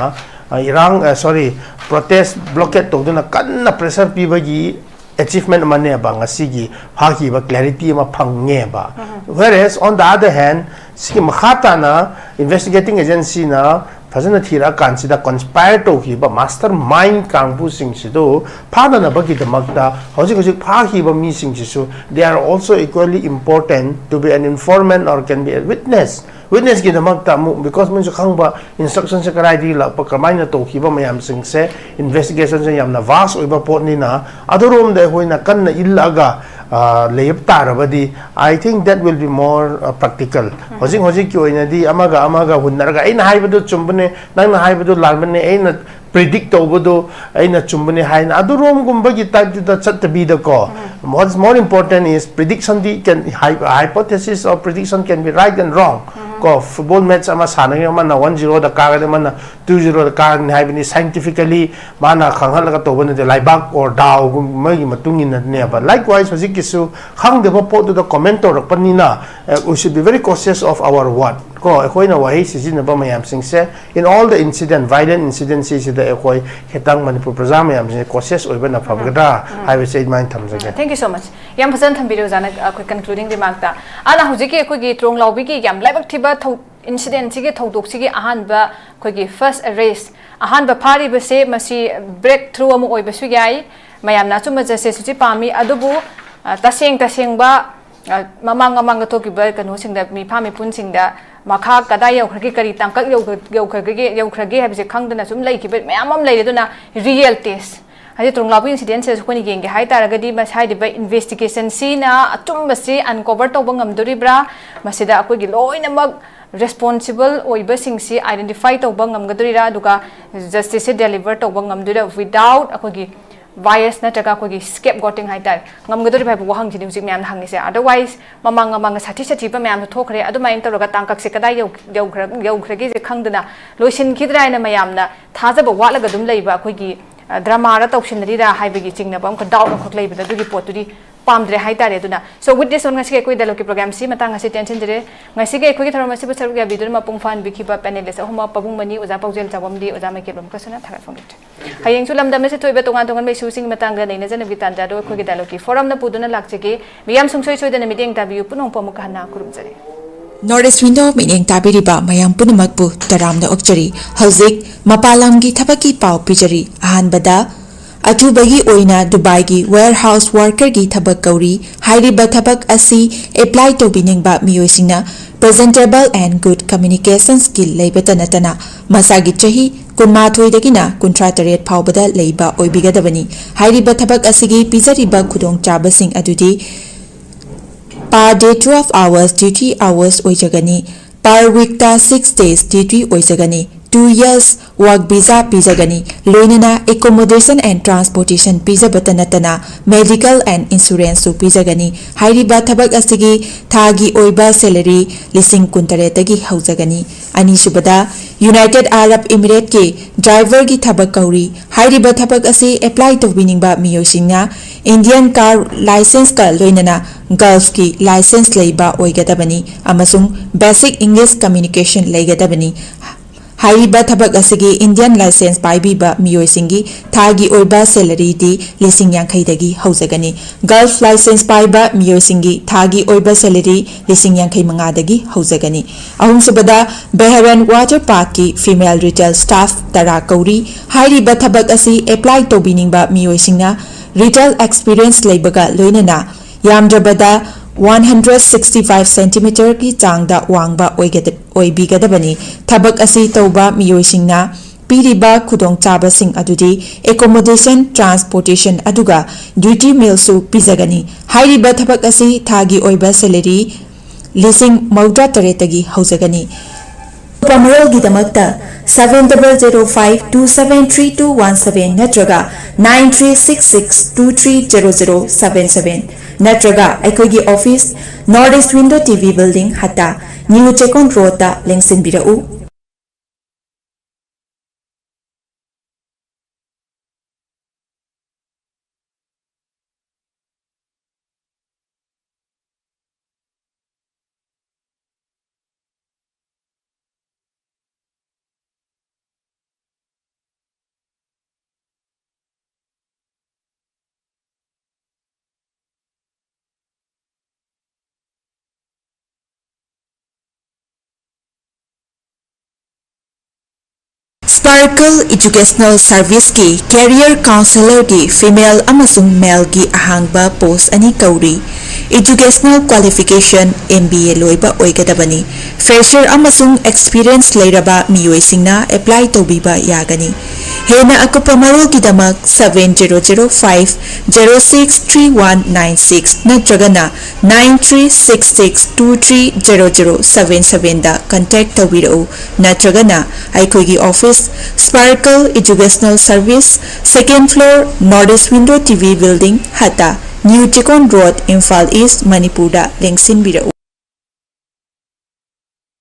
ꯑ, ꯏꯔꯥꯡ, ꯑ, ꯁꯣꯔꯤ, ꯄ꯭ꯔꯣꯇꯦꯁ, ꯕ꯭ꯂꯣꯀꯦꯠ ꯇꯧꯗꯨꯅ ꯀꯟꯅ ꯄ꯭ꯔꯦꯁꯔ ꯄꯤꯕꯒꯤ ꯑꯦꯆꯤꯚꯃꯦꯟ ꯑꯃꯅꯦꯕ ꯉꯁꯤꯒꯤ ꯐꯥꯈꯤꯕ ꯀ꯭ꯂꯦꯔꯤꯇꯤ ꯑꯃ ꯐꯪꯉꯦꯕ꯫ Whereas on the other hand, ꯁꯤꯒꯤ ꯃꯈꯥ ꯇꯥꯅ ꯏꯟꯚꯦꯁꯇꯤꯒꯦꯇꯤꯡ ꯑꯦꯖꯦꯟꯁꯤꯅ ꯐꯖꯅ ꯊꯤꯔꯛꯑꯀꯥꯟꯁꯤꯗ ꯀꯟꯁꯄꯥꯌꯔ ꯇꯧꯈꯤꯕ ꯃꯥꯁꯇꯔ ꯃꯥꯏꯟ ꯀꯥꯡꯕꯨꯁꯤꯡꯁꯤꯗꯨ ꯐꯥꯅꯅꯕꯒꯤꯗꯃꯛꯇ ꯍꯧꯖꯤꯛ ꯍꯧꯖꯤꯛ ꯐꯥꯈꯤꯕ ꯃꯤꯁꯤꯡꯁꯤꯁꯨ, they are also equally important to be an informant or can be a witness꯫ ꯋꯤꯠꯅꯦꯁꯀꯤꯗꯃꯛꯇ ꯑꯃꯨꯛ, because ꯃꯣꯏꯁꯨ ꯈꯪꯕ ꯏꯟꯁꯇ꯭ꯔꯛꯁꯟꯁꯦ ꯀꯗꯥꯏꯗꯒꯤ ꯂꯥꯛꯄ, ꯀꯃꯥꯏꯅ ꯇꯧꯈꯤꯕ ꯃꯌꯥꯝꯁꯤꯡꯁꯦ, ꯏꯟꯚꯦꯁꯇꯤꯒꯦꯁꯟꯁꯦ ꯌꯥꯝꯅ ꯚꯥꯁ ꯑꯣꯏꯕ ꯄꯣꯠꯅꯤꯅ, ꯑꯗꯨꯔꯣꯝꯗ ꯑꯩꯈꯣꯏꯅ ꯀꯟꯅ ꯏꯜꯂꯛꯑꯒ ꯑ, ꯂꯩꯕ ꯇꯥꯔꯕꯗꯤ, I think that will be more, ꯑ, practical. ꯍꯧꯖꯤꯛ ꯍꯧꯖꯤꯛꯀꯤ ꯑꯣꯏꯅꯗꯤ ꯑꯃꯒ ꯑꯃꯒ ꯍꯨꯟꯅꯔꯒ, "ꯑꯩꯅ ꯍꯥꯏꯕꯗꯨ ꯆꯨꯝꯕꯅꯦ, ꯅꯪꯅ ꯍꯥꯏꯕꯗꯨ ꯂꯥꯟꯕꯅꯦ, ꯑꯩꯅ predict ꯇꯧꯕꯗꯨ ꯑꯩꯅ ꯆꯨꯝꯕꯅꯦ" ꯍꯥꯏꯅ, ꯑꯗꯨꯔꯣꯝꯒꯨꯝꯕꯒꯤ type ꯇꯨꯗ ꯆꯠꯇꯕꯤꯗꯀꯣ, what's more important is prediction D can, hy-, hypothesis or prediction can be right and wrong. ꯀꯣ, football match ꯑꯃ ꯁꯥꯟꯅꯒꯅꯤ, ꯑꯃꯅ one zero ꯗ ꯀꯥꯒꯅꯤ, ꯑꯃꯅ two zero ꯗ ꯀꯥꯒꯅꯤ ꯍꯥꯏꯕꯅꯤ, scientifically ꯃꯥꯅ ꯈꯪꯍꯜꯂꯒ ꯇꯧꯕ ꯅꯠꯇꯦ, ꯂꯩꯕꯥꯛ or ꯗꯥꯎꯒꯨꯝꯕꯒꯤ ꯃꯇꯨꯡ ꯏꯟꯅꯅꯦꯕ꯫ Likewise, ꯍꯧꯖꯤꯛꯀꯤꯁꯨ ꯈꯪꯗꯕ ꯄꯣꯠꯇꯨꯗ comment ꯇꯧꯔꯛꯄꯅꯤꯅ, ꯑ, we should be very cautious of our word. ꯀꯣ, ꯑꯩꯈꯣꯏꯅ ꯋꯥꯍꯩ ꯁꯤꯖꯤꯟꯅꯕ ꯃꯌꯥꯝꯁꯤꯡꯁꯦ, in all the incident, violent incident ꯁꯤꯁꯤꯗ ꯑꯩꯈꯣꯏ ꯈꯤꯇꯪ ꯃꯅꯤꯄꯨꯔ ꯄ꯭ꯔꯖꯥ ꯃꯌꯥꯝꯁꯦ cautious ꯑꯣꯏꯕꯅ ꯐꯒꯗ꯭ꯔꯥ ꯍꯥꯏꯕꯁꯦ ꯑꯩ ꯑꯗꯨꯃꯥꯏꯅ ꯊꯝꯖꯒꯦ꯫ Thank you so much. ꯌꯥꯝ ꯐꯖꯅ ꯊꯝꯕꯤꯔꯦ ꯑꯣꯖꯥꯅ, ꯑꯩꯈꯣꯏ concluding remark ꯇ꯫ ꯑꯅ ꯍꯧꯖꯤꯛꯀꯤ ꯑꯩꯈꯣꯏꯒꯤ ꯇ꯭ꯔꯣꯡꯂꯥꯎꯕꯤꯒꯤ ꯌꯥꯝ ꯂꯥꯏꯕꯛ ꯊꯤꯕ ꯊꯧ-, incident ꯁꯤꯒꯤ, ꯊꯧꯗꯣꯛꯁꯤꯒꯤ ꯑꯍꯥꯟꯕ ꯑꯩꯈꯣꯏꯒꯤ first arrest, ꯑꯍꯥꯟꯕ ꯐꯥꯔꯤꯕꯁꯦ, ꯃꯁꯤ breakthrough ꯑꯃ ꯑꯣꯏꯕꯁꯨ ꯌꯥꯏ꯫ ꯃꯌꯥꯝꯅ ꯑꯆꯨꯝꯕ justice ꯁꯨ ꯄꯥꯝꯃꯤ, ꯑꯗꯨꯕꯨ, ꯑ, ꯇꯁꯦꯡ ꯇꯁꯦꯡꯕ, ꯑ, ꯃꯃꯥꯡ ꯃꯃꯥꯡꯗ ꯊꯣꯛꯈꯤꯕ ꯀꯩꯅꯣꯁꯤꯡꯗ, ꯃꯤꯐꯥ ꯃꯤꯄꯨꯟꯁꯤꯡꯗ ꯃꯈꯥ ꯀꯗꯥꯏ ꯌꯧꯈ꯭ꯔꯒꯦ, ꯀꯔꯤ ꯇꯥꯡꯀꯛ ꯌꯧꯈ꯭ꯔ-, ꯌꯧꯈ꯭ꯔꯒꯦ, ꯌꯧꯈ꯭ꯔꯒꯦ ꯍꯥꯏꯕꯁꯦ ꯈꯪꯗꯅ ꯁꯨꯝ ꯂꯩꯈꯤꯕ ꯃꯌꯥꯝ ꯑꯃ ꯂꯩꯔꯦ꯫ ꯑꯗꯨꯅ real test ꯍꯥꯏꯗꯤ ꯇ꯭ꯔꯣꯡꯂꯥꯎꯕꯤ incident ꯁꯤꯗꯁꯨ ꯑꯩꯈꯣꯏꯅ ꯌꯦꯡꯒꯦ ꯍꯥꯏ ꯇꯥꯔꯒꯗꯤ, ꯃꯁꯤ ꯍꯥꯏꯔꯤꯕ investigation ꯁꯤꯅ ꯑꯆꯨꯝꯕꯁꯤ uncover ꯇꯧꯕ ꯉꯝꯗꯣꯔꯤꯕ꯭ꯔꯥ? ꯃꯁꯤꯗ ꯑꯩꯈꯣꯏꯒꯤ ꯂꯣꯏꯅꯃꯛ responsible ꯑꯣꯏꯕꯁꯤꯡꯁꯤ identify ꯇꯧꯕ ꯉꯝꯒꯗꯣꯔꯤꯔꯥ? ꯑꯗꯨꯒ justice ꯁꯦ deliver ꯇꯧꯕ ꯉꯝꯗꯣꯏꯔꯥ without ꯑꯩꯈꯣꯏꯒꯤ bias ꯅꯠꯇ꯭ꯔꯒ ꯑꯩꯈꯣꯏꯒꯤ scapegoating ꯍꯥꯏꯇꯥꯔꯦ, ꯉꯝꯒꯗꯣꯔꯤꯕ ꯍꯥꯏꯕ ꯋꯥꯍꯪꯁꯤꯅꯤ ꯍꯧꯖꯤꯛ ꯃꯌꯥꯝꯅ ꯍꯪꯉꯤꯁꯦ꯫ Otherwise, ꯃꯃꯥꯡ ꯃꯃꯥꯡꯗ ꯁꯥꯊꯤ ꯁꯥꯊꯤꯕ ꯃꯌꯥꯝꯁꯨ ꯊꯣꯛꯈ꯭ꯔꯦ꯫ ꯑꯗꯨꯃꯥꯏꯅ ꯇꯧꯔꯒ ꯇꯥꯡꯀꯛꯁꯦ ꯀꯗꯥꯏ ꯌꯧ-, ꯌꯧꯈ꯭ꯔ-, ꯌꯧꯈ꯭ꯔꯒꯦꯁꯦ ꯈꯪꯗꯅ ꯂꯣꯏꯁꯤꯟꯈꯤꯗ꯭ꯔꯥ ꯍꯥꯏꯅ ꯃꯌꯥꯝꯅ ꯊꯥꯖꯕ ꯋꯥꯠꯂꯒ ꯑꯗꯨꯝ ꯂꯩꯕ ꯑꯩꯈꯣꯏꯒꯤ, ꯑ, drama ꯔ ꯇꯧꯁꯤꯟꯅꯔꯤꯔꯥ ꯍꯥꯏꯕꯒꯤ ꯆꯤꯡꯅꯕ ꯑꯃꯈꯛ, doubt ꯑꯃꯈꯛ ꯂꯩꯕꯗ, ꯑꯗꯨꯒꯤ ꯄꯣꯠꯇꯨꯗꯤ ꯄꯥꯝꯗ꯭ꯔꯦ ꯍꯥꯏꯇꯥꯔꯦ꯫ ꯑꯗꯨꯅ, so with this one, ꯉꯁꯤꯒꯤ ꯑꯩꯈꯣꯏ dialogue ꯀꯤ program ꯁꯤ ꯃꯇꯥꯡ ꯑꯁꯤ ꯇꯦꯟꯁꯤꯟꯖꯔꯦ꯫ ꯉꯁꯤꯒꯤ ꯑꯩꯈꯣꯏꯒꯤ ꯊꯧꯔꯝ ꯑꯁꯤꯕꯨ ꯁꯔꯨꯛ ꯌꯥꯕꯤꯗꯨꯅ ꯃꯄꯨꯡ ꯐꯥꯍꯟꯕꯤꯈꯤꯕ panelist ꯑꯍꯨꯝꯃꯛ, ꯄꯥꯕꯨꯡ ꯃꯅꯤ, ꯑꯣꯖꯥ ꯄꯥꯎꯖꯦꯜ ꯆꯥꯎꯕꯝꯗꯤ, ꯑꯣꯖꯥ ꯃꯥꯏꯀꯦꯜꯕꯝ ꯀꯁꯨꯅ ꯊꯥꯒꯠ ꯐꯣꯡꯗꯣꯛꯆꯔꯤ꯫ ꯍꯌꯦꯡꯁꯨ ꯂꯝꯗꯝ ꯑꯁꯤꯗ ꯊꯣꯛꯏꯕ ꯇꯣꯉꯥꯟ ꯇꯣꯉꯥꯟꯕ issue ꯁꯤꯡꯒꯤ ꯃꯇꯥꯡꯗ ꯅꯩꯅꯖꯅꯕꯒꯤ ꯇꯥꯟꯖꯥ ꯑꯗꯨ ꯑꯩꯈꯣꯏꯒꯤ dialogue ꯀꯤ forum ꯅ ꯄꯨꯗꯨꯅ ꯂꯥꯛꯆꯒꯦ꯫ ꯃꯤꯌꯥꯝ ꯁꯨꯡꯁꯣꯏ ꯁꯣꯏꯗꯅ ꯃꯤꯠꯌꯦꯡ ꯇꯥꯕꯤꯌꯨ꯫ ꯄꯨꯝꯅꯃꯛꯄꯨ ꯑꯃꯨꯛꯀ ꯍꯟꯅ ꯈꯨꯔꯨꯝꯖꯔꯤ꯫ North East Window ꯃꯤꯠꯌꯦꯡ ꯇꯥꯕꯤꯔꯤꯕ ꯃꯌꯥꯝ ꯄꯨꯝꯅꯃꯛꯄꯨ ꯇꯔꯥꯝꯅ ꯑꯣꯛꯆꯔꯤ꯫ ꯍꯧꯖꯤꯛ ꯃꯄꯥꯟ ꯂꯝꯒꯤ ꯊꯕꯛꯀꯤ ꯄꯥꯎ ꯄꯤꯖꯔꯤ꯫ ꯑꯍꯥꯟꯕꯗ, ꯑꯊꯨꯕꯒꯤ ꯑꯣꯏꯅ ꯗꯨꯕꯥꯏꯒꯤ warehouse worker ꯒꯤ ꯊꯕꯛ ꯀꯧꯔꯤ꯫ ꯍꯥꯏꯔꯤꯕ ꯊꯕꯛ ꯑꯁꯤ apply ꯇꯧꯕꯤꯅꯤꯡꯕ ꯃꯤꯑꯣꯏꯁꯤꯡꯅ presentable and good communication skill ꯂꯩꯕꯇ ꯅꯠꯇꯅ ꯃꯁꯥꯒꯤ ꯆꯍꯤ ꯀꯨꯟꯃꯥꯊꯣꯏꯗꯒꯤꯅ ꯀꯨꯟꯊ꯭ꯔꯥ ꯇꯔꯦꯠ ꯐꯥꯎꯕꯗ ꯂꯩꯕ ꯑꯣꯏꯕꯤꯒꯗꯕꯅꯤ꯫ ꯍꯥꯏꯔꯤꯕ ꯊꯕꯛ ꯑꯁꯤꯒꯤ ꯄꯤꯖꯔꯤꯕ ꯈꯨꯗꯣꯡꯆꯥꯕꯁꯤꯡ ꯑꯗꯨꯗꯤ per day twelve hours duty hours ꯑꯣꯏꯖꯒꯅꯤ꯫ Per weekꯇ six days duty ꯑꯣꯏꯖꯒꯅꯤ꯫ Two years work visa ꯄꯤꯖꯒꯅꯤ꯫ ꯂꯣꯏꯅꯅ accommodation and transportation ꯄꯤꯖꯕꯇ ꯅꯠꯇꯅ medical and insuranceꯁꯨ ꯄꯤꯖꯒꯅꯤ꯫ ꯍꯥꯏꯔꯤꯕ ꯊꯕꯛ ꯑꯁꯤꯒꯤ ꯊꯥꯒꯤ ꯑꯣꯏꯕ salary ꯂꯤꯁꯤꯡ ꯀꯨꯟꯇꯔꯦꯠꯇꯒꯤ ꯍꯧꯖꯒꯅꯤ꯫ ꯑꯅꯤꯁꯨꯕꯗ, United Arab Emirateꯀꯤ driverꯒꯤ ꯊꯕꯛ ꯀꯧꯔꯤ꯫ ꯍꯥꯏꯔꯤꯕ ꯊꯕꯛ ꯑꯁꯤ apply ꯇꯧꯕꯤꯅꯤꯡꯕ ꯃꯤꯑꯣꯏꯁꯤꯡꯅ Indian car licenceꯀ ꯂꯣꯏꯅꯅ Gulfꯀꯤ license ꯂꯩꯕ ꯑꯣꯏꯒꯗꯕꯅꯤ ꯑꯃꯁꯨꯡ basic English communication ꯂꯩꯒꯗꯕꯅꯤ꯫ ꯍꯥꯏꯔꯤꯕ ꯊꯕꯛ ꯑꯁꯤꯒꯤ Indian license ꯄꯥꯏꯕꯤꯕ ꯃꯤꯑꯣꯏꯁꯤꯡꯒꯤ ꯊꯥꯒꯤ ꯑꯣꯏꯕ salaryꯗꯤ ꯂꯤꯁꯤꯡ ꯌꯥꯡꯈꯩꯗꯒꯤ ꯍꯧꯖꯒꯅꯤ꯫ Gulf license ꯄꯥꯏꯕ ꯃꯤꯑꯣꯏꯁꯤꯡꯒꯤ ꯊꯥꯒꯤ ꯑꯣꯏꯕ salary ꯂꯤꯁꯤꯡ ꯌꯥꯡꯈꯩ ꯃꯉꯥꯗꯒꯤ ꯍꯧꯖꯒꯅꯤ꯫ ꯑꯍꯨꯝꯁꯨꯕꯗ, Bahrain Water Parkꯀꯤ female retail staff ꯇꯔꯥ ꯀꯧꯔꯤ꯫ ꯍꯥꯏꯔꯤꯕ ꯊꯕꯛ ꯑꯁꯤ apply ꯇꯧꯕꯤꯅꯤꯡꯕ ꯃꯤꯑꯣꯏꯁꯤꯡꯅ retail experience ꯂꯩꯕꯒ ꯂꯣꯏꯅꯅ ꯌꯥꯝꯗ꯭ꯔꯕꯗ one hundred sixty five centimeterꯒꯤ ꯆꯥꯡꯗ ꯋꯥꯡꯕ ꯑꯣꯏꯒꯗ-, ꯑꯣꯏꯕꯤꯒꯗꯕꯅꯤ꯫ ꯊꯕꯛ ꯑꯁꯤ ꯇꯧꯕ ꯃꯤꯑꯣꯏꯁꯤꯡꯅ ꯄꯤꯔꯤꯕ ꯈꯨꯗꯣꯡꯆꯥꯕꯁꯤꯡ ꯑꯗꯨꯗꯤ accommodation, transportation ꯑꯗꯨꯒ duty mealꯁꯨ ꯄꯤꯖꯒꯅꯤ꯫ ꯍꯥꯏꯔꯤꯕ ꯊꯕꯛ ꯑꯁꯤ ꯊꯥꯒꯤ ꯑꯣꯏꯕ salary ꯂꯤꯁꯤꯡ ꯃꯧꯗ꯭ꯔꯥ ꯇꯔꯦꯠꯇꯒꯤ ꯍꯧꯖꯒꯅꯤ꯫ ꯑꯀꯨꯞꯄ ꯃꯔꯣꯜꯒꯤꯗꯃꯛꯇ seven double zero five two seven three two one seven ꯅꯠꯇ꯭ꯔꯒ nine three six six two three zero zero seven seven ꯅꯠꯇ꯭ꯔꯒ ꯑꯩꯈꯣꯏꯒꯤ office, North East Window T V Building, ꯍꯠꯇꯥ, New Chekon Roadꯇ ꯂꯦꯡꯁꯤꯟꯕꯤꯔꯛꯎ꯫ Sparkle Educational Serviceꯀꯤ Career Counselorꯒꯤ female ꯑꯃꯁꯨꯡ maleꯒꯤ ꯑꯍꯥꯡꯕ post ꯑꯅꯤ ꯀꯧꯔꯤ꯫ Educational qualification M B A ꯂꯣꯏꯕ ꯑꯣꯏꯒꯗꯕꯅꯤ꯫ Fresher ꯑꯃꯁꯨꯡ experience ꯂꯩꯔꯕ ꯃꯤꯑꯣꯏꯁꯤꯡꯅ apply ꯇꯧꯕꯤꯕ ꯌꯥꯒꯅꯤ꯫ ꯍꯦꯟꯅ ꯑꯀꯨꯞꯄ ꯃꯔꯣꯜꯒꯤꯗꯃꯛ seven zero zero five zero six three one nine six ꯅꯠꯇ꯭ꯔꯒꯅ nine three six six two three zero zero seven seven ꯗ contact ꯇꯧꯕꯤꯔꯛꯎ, ꯅꯠꯇ꯭ꯔꯒꯅ ꯑꯩꯈꯣꯏꯒꯤ office, Sparkle Educational Service, second floor, North East Window T V Building, ꯍꯠꯇ, New Chikon Road, Imphal east, ꯃꯅꯤꯄꯨꯔꯗ ꯂꯦꯡꯁꯤꯟꯕꯤꯔꯛꯎ꯫